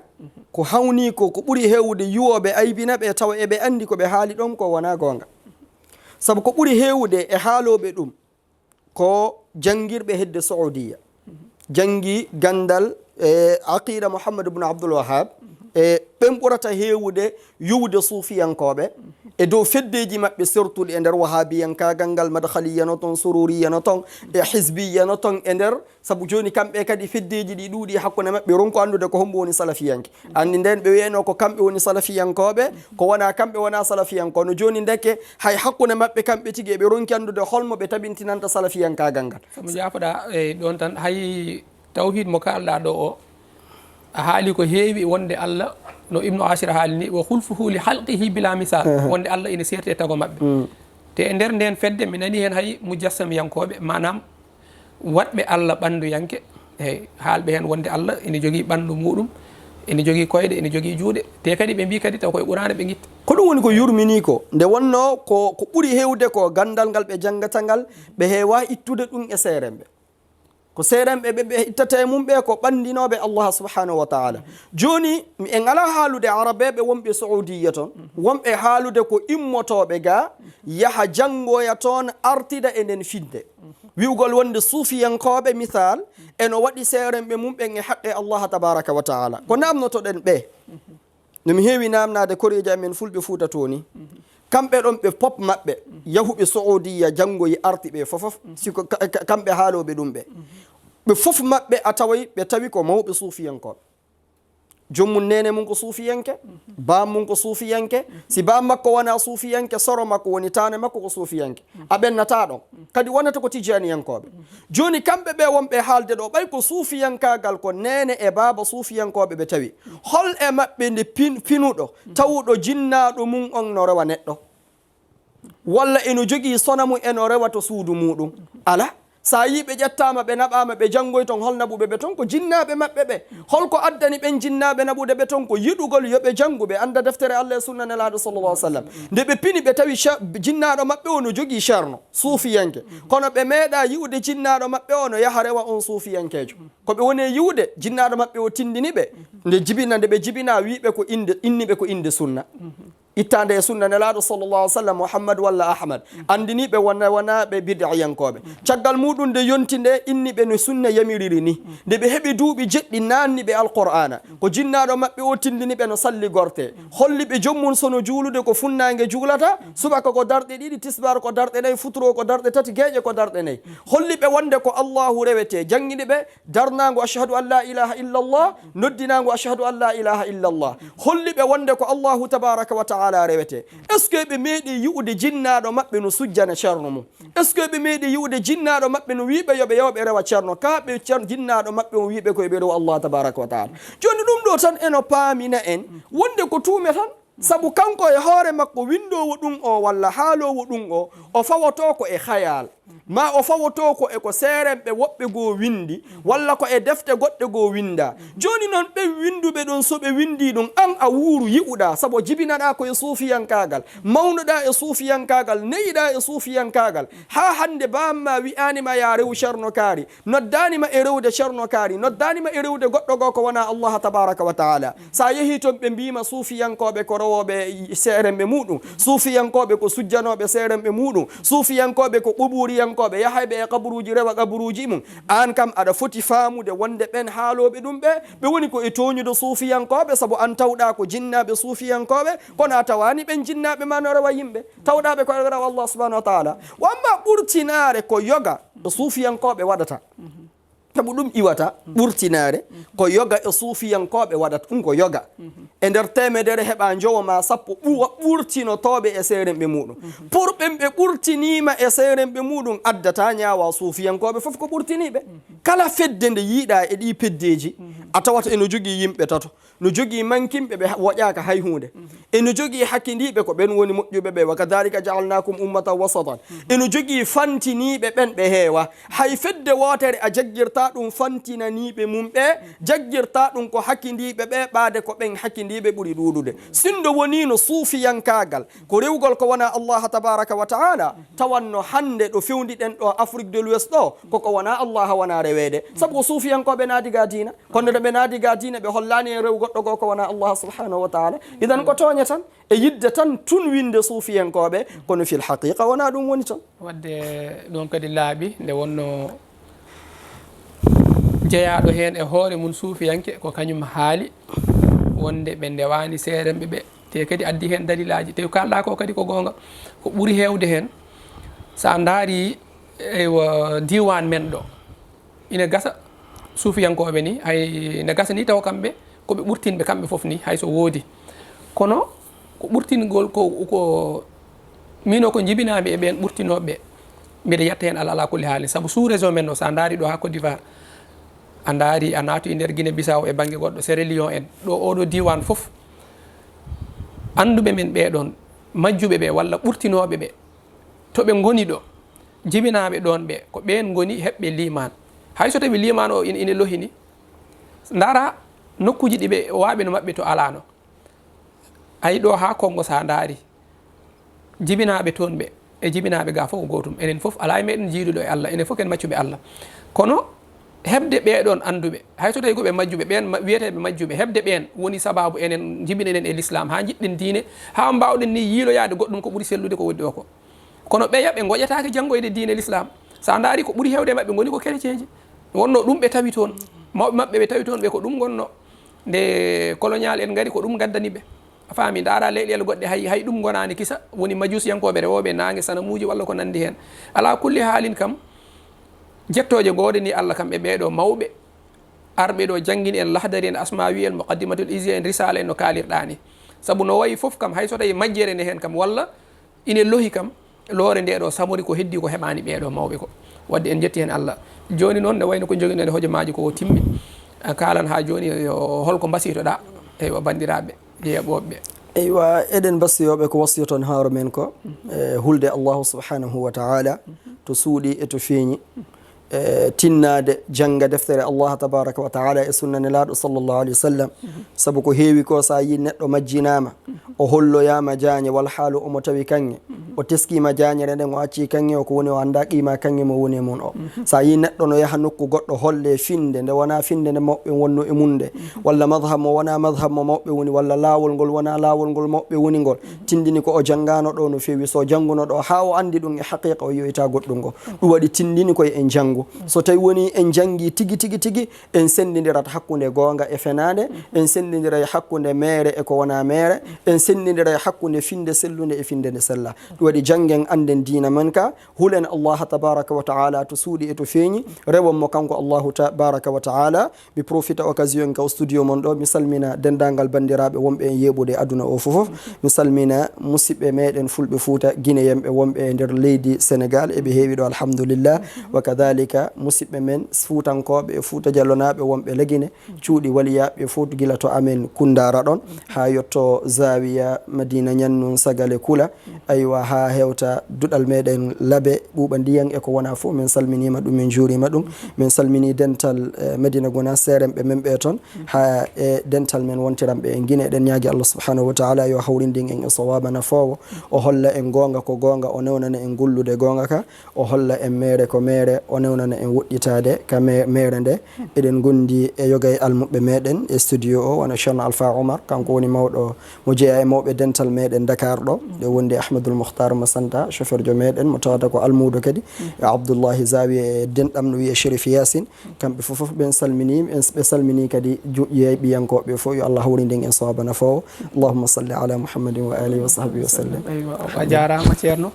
ko hawnii ko, ko ɓuri heewde yuwooɓe aybina ɓe tawa eɓe anndi ko ɓe haali ɗoon ko wonaa goonga. Sabu ko ɓuri heewde e haalooɓe ɗum, ko janngirɓe hedde Saoudiya, janngi ganndal e aqida Muhammad ibn Abdul Wahhab, e ɓen ɓurata heewude yuwde suufiyankooɓe e dow feddeeji maɓɓe sertuɗi e nder wahabiyankaagal ngal, madkhaliya no toon, sururiya no toon, e hizbiya no toon e nder, sabu jooni kamɓe kadi feddeeji ɗi ɗuuɗi hakkunde maɓɓe, ronku anndude ko hombo woni salafiyanke. Anndi ndeen ɓe wiyenoo ko kamɓe woni salafiyankooɓe, ko wonaa kamɓe wonaa salafiyankooɓe. No jooni ndeke hay hakkunde maɓɓe kamɓe tigi eɓe ronki anndude holmo ɓe tabintinanta salafiyankaagal ngal. Sabu njaafoɗaa, e ɗoon tan, hay tawhiid mo kaalɗaa ɗo o, a haali ko heewi wonde Allah, no Ibnu Ashir haali ni, "Wa khulfuhu li khalqihi bila misal." Aha. Wonde Allah ina seerti e tago maɓɓe. Mm. Te e nder ndeen fedde, mi nani heen hay mujassamiyankooɓe, maanaam waɗɓe Allah ɓannduyanke, eey, haalɓe heen wonde Allah ene jogii ɓanndu muuɗum, ene jogii koyɗe, ene jogii juuɗe, te kadi ɓe mbii kadi taw koye Quraana ɓe ngitta. Ko ɗum woni ko yurminii ko, nde wonnoo ko, ko ɓuri heewde ko ganndal ngal ɓe janngata ngal, ɓe heewaa ittude ɗum e seeremɓe. Ko seeremɓe ɓe, ɓe ittata e mum ɓe ko ɓanndinooɓe Allah subhanahu wa taala. Jooni, en alaa haalude arabeeɓe wonɓe Saoudiya toon, wonɓe haalude ko immotooɓe ga, yaha janngoya toon, artida e nden fidde. Wi'ugol wonde suufiyankooɓe, misal, eno waɗi seerenɓe mum ɓen e haqqe Allah tabaraka wa taala. Ko namnotoɗen ɓe? No mi heewi namnaade koreeji amen fulɓe Fuuta to ni. Kamɓe ɗon ɓe pop maɓɓe, yahuɓe Saudiya janngoyi arti ɓe fofof, si ko ka-, ka-, kamɓe haalooɓe ɗum ɓe. Ɓe fof maɓɓe a taway, ɓe tawi ko mawɓe suufiyankooɓe. Joom mum, neene mum ko suufiyanke, baam mum ko suufiyanke. Si baam makko wonaa suufiyanke, soro makko woni taane makko ko suufiyanke. A ɓennataa ɗon. Kadi wonata ko tijaniyankooɓe. Jooni kamɓe ɓe wonɓe haalde ɗo, ɓay ko suufiyankaagal ko neene e baaba suufiyankooɓe ɓe tawi. Hol e maɓɓe nde pin-, pinuɗo, tawuɗo jinnaaɗo mum on no rewa neɗɗo? Walla eno jogii sonamu eno rewa to suudu muuɗum? Alaa. Sa yii ɓe ƴettaama, ɓe naɓaama, ɓe janngoy ton, hol naɓuɓe ɓe ton? Ko jinnaaɓe maɓɓe ɓe. Hol ko addani ɓen jinnaaɓe naɓude ɓe ton? Ko yiɗugol yo ɓe janngu, ɓe annda deftere Allah e sunna Nelaaɗo sallallahu alaihi wasallam. Nde ɓe pini, ɓe tawi ce-, jinnaaɗo maɓɓe o no jogii ceerno, suufiyanke. Kono ɓe meeɗaa yi'ude jinnaaɗo maɓɓe o no yaha rewa on suufiyankeejo. Ko ɓe woni e yi'ude, jinnaaɗo maɓɓe o tindini ɓe. Nde jibina, nde ɓe jibinaa, wi'i ɓe ko innde, inni ɓe ko innde sunna. Ittaande e sunna Nelaaɗo sallallahu alaihi wasallam, Muhammad walla Ahmad. Anndini ɓe wona, wonaa ɓe bid'iyankooɓe. Caggal muuɗum nde yonti nde, inni ɓe no sunna yamiriri ni. Nde ɓe heɓi duuɓi jeɗɗi, naanni ɓe Alqur'aana. Ko jinnaaɗo maɓɓe o tindini ɓe no salli gorte. Holli ɓe joom mum so no juulude ko funnaange juulata, subaka ko darɗe ɗiɗi, tisbaar ko darɗe nayi, futuro ko darɗe tati, geeƴe ko darɗe nayi. Holli ɓe wonde ko Allahu rewete, janngini ɓe darnaango ashhadu an la ilaha illa Allah, noddinaango ashhadu an la ilaha illa Allah. Holli ɓe wonde ko Allahu tabaraka wa taala rewete. Est-ce que ɓe meeɗi yi'ude jinnaaɗo maɓɓe no sujjana ceerno mum? Est-ce que ɓe meeɗi yi'ude jinnaaɗo maɓɓe no wi'i ɓe yo ɓe, yo ɓe rewa ceerno? Ka ɓe ceer-, jinnaaɗo maɓɓe on wi'i ɓe ko yo ɓe rewa Allah tabaraka wa taala. Jooni ɗum ɗo tan eno paamina en wonde ko tuume tan. Sabu kanko e hoore makko, winndoowo ɗum o walla haaloowo ɗum o, o fawotoo ko e khayal, ma o fawotoo ko e ko seerenɓe woɓɓe goo winndi, walla ko e defte goɗɗe goo winndaa. Jooni noon, ɓen winnduɓe ɗum, so ɓe winndii ɗum, an a wuuru, yi'uɗaa, sabu jibinaɗaa ko e suufiyankaagal, mawnuɗaa e suufiyankaagal, neyiɗaa e suufiyankaagal, haa hannde baamma wi'aani ma yaa rewu Ceerno Kaari, noddaani ma e rewde Ceerno Kaari, noddaani ma e rewde goɗɗo goo ko wonaa Allah tabaraka wa taala. Sa yehii toon, ɓe mbiima suufiyankooɓe ko rewooɓe seerenɓe muuɗum, suufiyankooɓe ko sujjanooɓe seerenɓe muuɗum, suufiyankooɓe ko qubuuriyankooɓe, yahayɓe e qaburuuji, rewa qaburuuji mum. Aan kam, aɗa foti faamude wonde ɓeen haalooɓe ɗum ɓe, ɓe woni ko e tooñude suufiyankooɓe, sabu aan tawɗaa ko jinnaaɓe suufiyankooɓe, kono a tawaani ɓeen jinnaaɓe ma no rewa yimɓe. Tawɗaa ɓe ko rewa Allah subhanahu wa taala. Wa amma ɓurtinaare ko yoga ɗo suufiyankooɓe waɗata. Sabu ɗum iwata ɓurtinaare, ko yoga e suufiyankooɓe waɗata ɗum, ko yoga. E nder teemedere heɓa njowo ma sappo ɓuwa ɓurtinotooɓe e seerenɓe muuɗum. Pour ɓen ɓe ɓurtiniima e seerenɓe muuɗum, addata ñaawa suufiyankooɓe fof ko ɓurtiniiɓe. Kala fedde nde yiiɗaa e ɗii peddeeji, a tawata eno jogii yimɓe tato. No jogii mankinɓe ɓe woƴaaka hay huunde. Eno jogii hakindiiɓe, ko ɓen woni moƴƴuɓe ɓe, wa kadhalika ja'alnakum ummatan wasatan. Eno jogii fantiniiɓe ɓen ɓe heewa. Hay fedde wootere a jaggirtaa ɗum fantinaniiɓe mum ɓe, jaggirtaa ɗum ko hakindiiɓe ɓe, ɓaade ko ɓen hakindiiɓe ɓuri ɗuuɗude. Sinndo woniino suufiyankaagal ko rewgol ko wonaa Allah tabaraka wa taala, tawanno hannde ɗo fewndi ɗen ɗo Afrique de l'Ouest ɗo, koko wonaa Allah wonaa reweede. Sabu ko suufiyankooɓe naadi ga diina. Kono nde ɓe naadi ga diina, ɓe hollaani en rew goɗɗo goo ko wonaa Allah subhanahu wa taala. Idan ko tooñe tan, e yidde tan tun winde suufiyankooɓe, kono fil haqiqa wonaa ɗum woni tan. Wadde ɗum kadi laaɓi, nde wonno jeyaaɗo heen e hoore mum suufiyanke, ko kañum haali wonde ɓe ndewaani seerenɓe ɓe. Te kadi addi heen dalilaaji. Te kaalɗaa ko kadi ko goonga. Ko ɓuri heewde heen, so a ndaari, eywa, diiwaan men ɗo, ina gasa suufiyankooɓe ni, hay ina gasa ni taw kamɓe ko ɓe ɓurtinɓe kamɓe fof ni, hay so woodi. Kono ko ɓurtingol ko, ko, miin o ko jibinaami e ɓeen ɓurtinooɓe ɓe. Mbiɗa yetta heen alaa, alaa kulli haali. Sabu sous région men o, so a ndaari ɗo haa Côte d'Ivoire, a ndaari, a naati e nder Guinée Bissau e bannge goɗɗo, Sierra Leone en, ɗo oɗo diiwaan fof, annduɓe men ɓee ɗoon, majjuɓe ɓe walla ɓurtinooɓe ɓe, to ɓe ngoni ɗo, jibinaaɓe ɗoon ɓe, ko ɓeen ngoni heɓɓe liimaan. Hay so tawii liimaan o ina, ina lohini, ndaara nokkuuji ɗi ɓe waaɓe no maɓɓe to alaano. Ayi, ɗo haa Konngo, so a ndaari, jibinaaɓe toon ɓe e jibinaaɓe ga fof ko gootum. Enen fof alaa e meɗen jiiduɗo e Allah, enen fof ken maccuɓe Allah. Kono heɓde ɓee ɗoon annduɓe, hay so tawii ko ɓe majjuɓe, ɓeen ma-, wiyeteeɓe majjuɓe, heɓde ɓeen woni sabaabu enen njibinenen e Lislaam, haa njiɗɗen diine, haa mbaawɗen ni yiiloyaade goɗɗum ko ɓuri sellude ko woni ɗo ko. Kono ɓeya ɓe ngoƴataake janngoyde diine Lislaam. So a ndaari ko ɓuri heewde e maɓɓe ngoni ko kereceenji. Wonno ɗum ɓe tawi toon. Mawɓe maɓɓe ɓe tawi toon ɓe ko ɗum ngonno. Nde colonial en ngari ko ɗum ngaddani ɓe. A faami, ndaara leyɗeele goɗɗe hay, hay ɗum ngonaani kisa, woni majusiyankooɓe rewooɓe naange sanamuuji walla ko nanndi heen. Alaa kulli haalin kam, jettooje ngoodanii Allah kam e ɓeeɗo mawɓe arɓe ɗo janngini en Lahdari en, Asmawi en, Muqaddimatul Izziya en, Risala en no kaalirɗaa ni. Sabu no wayi fof kam, hay so tawi majjere nde heen kam walla ine lohi kam, loore nde ɗo samori ko heddi ko heɓaani ɓeeɗo mawɓe ko. Wadde en njetti heen Allah. Jooni noon ne wayno ko joginɗen e hojomaaji ko o timmi. A kaalan haa jooni yo holko mbasiytoɗaa? Eywa banndiraaɓe yeeɓooɓe. Eywa, eɗen mbasiyooɓe ko wasiyoton haaro men ko, e hulde Allahu subhanahu wa ta'ala to suuɗi e to feeñi. E tinnaade jannga deftere Allah tabaraka wa ta'ala e sunna nelaaɗo sallallahu alayhi wa sallam. Sabu ko heewi ko, so a yii neɗɗo majjinaama, o holloyaama jaañe wal haalu omo tawi kaŋŋe, o teskiima jaañere nden, o accii kaŋŋe o, ko woni o anndaa qiima kaŋŋe mo woni e mum o. So a yii neɗɗo no yaha nokku goɗɗo holle finde nde wonaa finde nde mawɓe wonno e mum nde, walla madhab mo wonaa madhab mo mawɓe woni, walla laawol ngol wonaa laawol ngol mawɓe woni ngol, tindini ko o janngaano ɗo no feewi, so o jannguno ɗo haa o anndi ɗum e haqiqa, o yowitaa goɗɗum ngo. Ɗum waɗi tindini koye en janngu. So tawi woni en janngi tigi, tigi, tigi, en senndindirat hakkunde goonga e fenaande, en senndindiray hakkunde meere e ko wonaa meere, en senndindiray hakkunde finde sellunde e finde nde sella. Ɗum waɗi janngen, annden diina men ka, hulen Allah tabaraka wa ta'ala to suuɗi e to feeñi, rewon mo kanko Allahu tabaraka wa ta'ala. Mi profita occasion ka o studio mon ɗo, mi salmina denndaangal banndiraaɓe wonɓe en yeeɓude aduna o fof. Mi salmina musidɓe meɗen fulɓe Fuuta Guinéen ɓe wonɓe e nder leydi Sénégal, eɓe heewi ɗo alhamdulillah. Wa kadhalika musidɓe men Fuutankooɓe e Fuuta Jalonaaɓe wonɓe Lagine, cuuɗi waliyaaɓe fof gila to amen Kundara ɗon, haa yotto Zawiya Madina Ñannun Sagale Kula. Aywa, haa hewta duɗal meɗen Labe ɓuuɓa ndiyan e ko wona fof, min salminiima ɗum, min njuuriima ɗum. Min salmini dental, eh, Madina Gounass, seerenɓe men ɓe toon, haa e dental men wontiranɓe en Guinée. Eɗen ñaagi Allah subhanahu wa ta'ala yo hawrindin en e sawaba nafoowo, o holla en goonga ko goonga, o newnana en gollude goonga ka, o holla en meere ko meere, o newnana en woɗɗitaade ka me-, meere nde. Eɗen ngondi e yoga e almuɓɓe meɗen e studio o, wano Ceerno Alpha Omar, kanko woni mawɗo mo jeyaa e mawɓe dental meɗen Dakar ɗo, ɗe wondi Ahmadul Mukhtar Masanta, chauffeur jo meɗen, mo tawata ko almuudo kadi, e Abdullahi Zawi e denɗam no wiye Chérif Yasin. Kamɓe fof, fof ɓen salmini, en, ɓe salmini kadi ju-, yeeɓiyankooɓe fof, yo Allah hawrindin en sawaba nafoowo. Allahumma salli ala Muhammadin wa alihi wa sahbihi wa sallam. Eywa, a jaaraama, Ceerno.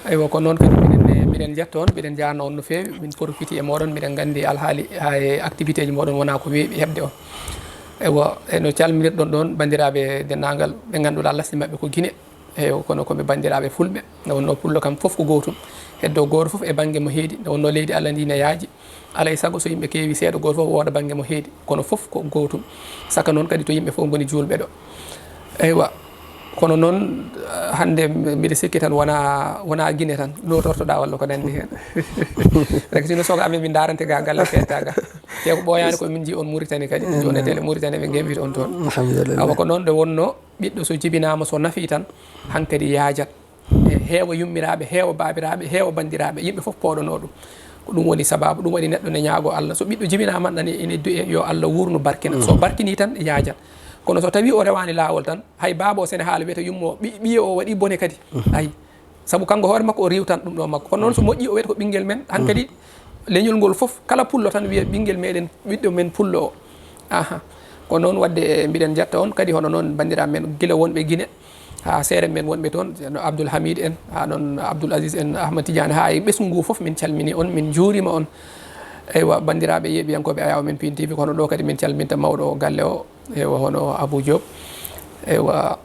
Eywa, ko noon kadi miɗen, miɗen njetta on, miɗen njaarna on no feewi. Min profiti e mooɗon, miɗen nganndi alhaali haa e activité ji mooɗon wonaa ko weeɓi heɓde on. Eywa, e no calminirɗon ɗon banndiraaɓe denndaangal ɓe ngannduɗaa lasli maɓɓe ko Gine. Eywa, kono ko ɓe banndiraaɓe fulɓe. Nde wonnoo pullo kam fof ko gootum. Heddo gooto fof e bannge mo heedi. Nde wonnoo leydi Allah ndi ne yaaji. Alaa e sago so yimɓe keewi seeɗa, gooto fof wooda bannge mo heedi. Kono fof ko gootum. Saka noon kadi to yimɓe fof ngoni juulɓe ɗo. Eywa. Kono noon, hannde mbiɗa sikki tan wonaa, wonaa Gine tan lootortoɗaa walla ko nanndi heen. Rek sino soga amen min ndarante ga galle kettaga. Te ko ɓooyaani ko min nji on Mauritanie kadi. Jooni tele Mauritanie ɓe ngembiti on toon. Alhamdulillah. Awa ko noon ɗo wonnoo, ɓiɗɗo so jibinaama, so nafii tan, hankadi yaajat. E heewa yummiraaɓe, heewa baabiraaɓe, heewa banndiraaɓe, yimɓe fof pooɗonoo ɗum. Ko ɗum woni sabaabu, ɗum waɗi neɗɗo ne ñaago Allah. So ɓiɗɗo jibinaama tan, ene du'e yo Allah wuurnu barkina. So barkinii tan, yaajat. Kono so tawii o rewaani laawol tan, hay baaba o Senehaal wiyata yummo, ɓi-, ɓiye o waɗi bone kadi. Ayi. Sabu kanko hoore makko o riiwtan ɗum ɗo makko. Kono noon so moƴƴi o wiyata ko ɓinngel men, hankadi leñol ngol fof, kala pullo tan wiya ɓinngel meɗen, ɓiɗɗo men pullo o. Aha. Ko noon wadde, e, mbiɗen njatta on kadi, hono noon banndiraaɓe men gila wonɓe Gine, haa seere men wonɓe toon, no Abdoul Hamid en, haa noon Abdoul Aziz en, Ahmad Tidiane, haa e ɓesngu ngu fof min calmini on, min njuurima on. Eywa, banndiraaɓe yeeɓiyankooɓe Ayaw Men Pin T V, ko hono ɗo kadi min calminta mawɗo o galle o, eywa, hono Abou Diop. Eywa,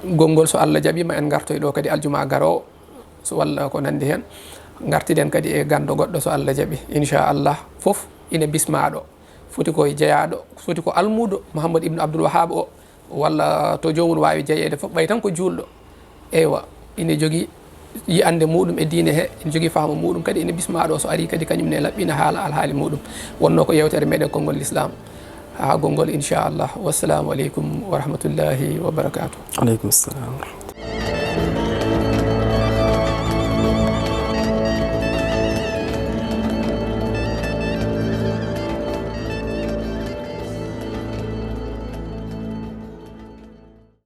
gonngol so Allah jaɓiima en ngartoy ɗo kadi aljuma garoowo, so walla ko nanndi heen. Ngartiden kadi e ganndo goɗɗo so Allah jaɓi. Inchallah, fof ina bismaa ɗo. Foti ko jeyaaɗo, foti ko almuudo Mouhammad Ibn Abdoul Wahab o, walla to joomum waawi jeyeede fof, ɓay tan ko juulɗo. Eywa, ina jogii yi'annde muɗum e diine he, ina jogii faamu muɗum kadi, ina bismaa ɗo, so arii kadi kañum ne laɓɓina haala alhaali muɗum. Wonnoo ko yewtere meɗen konngol Lislaam. Haa gonngol, inchallah. Wassalamu aleykum wa rahmatullahi wa barakatuh. Aleykum salam.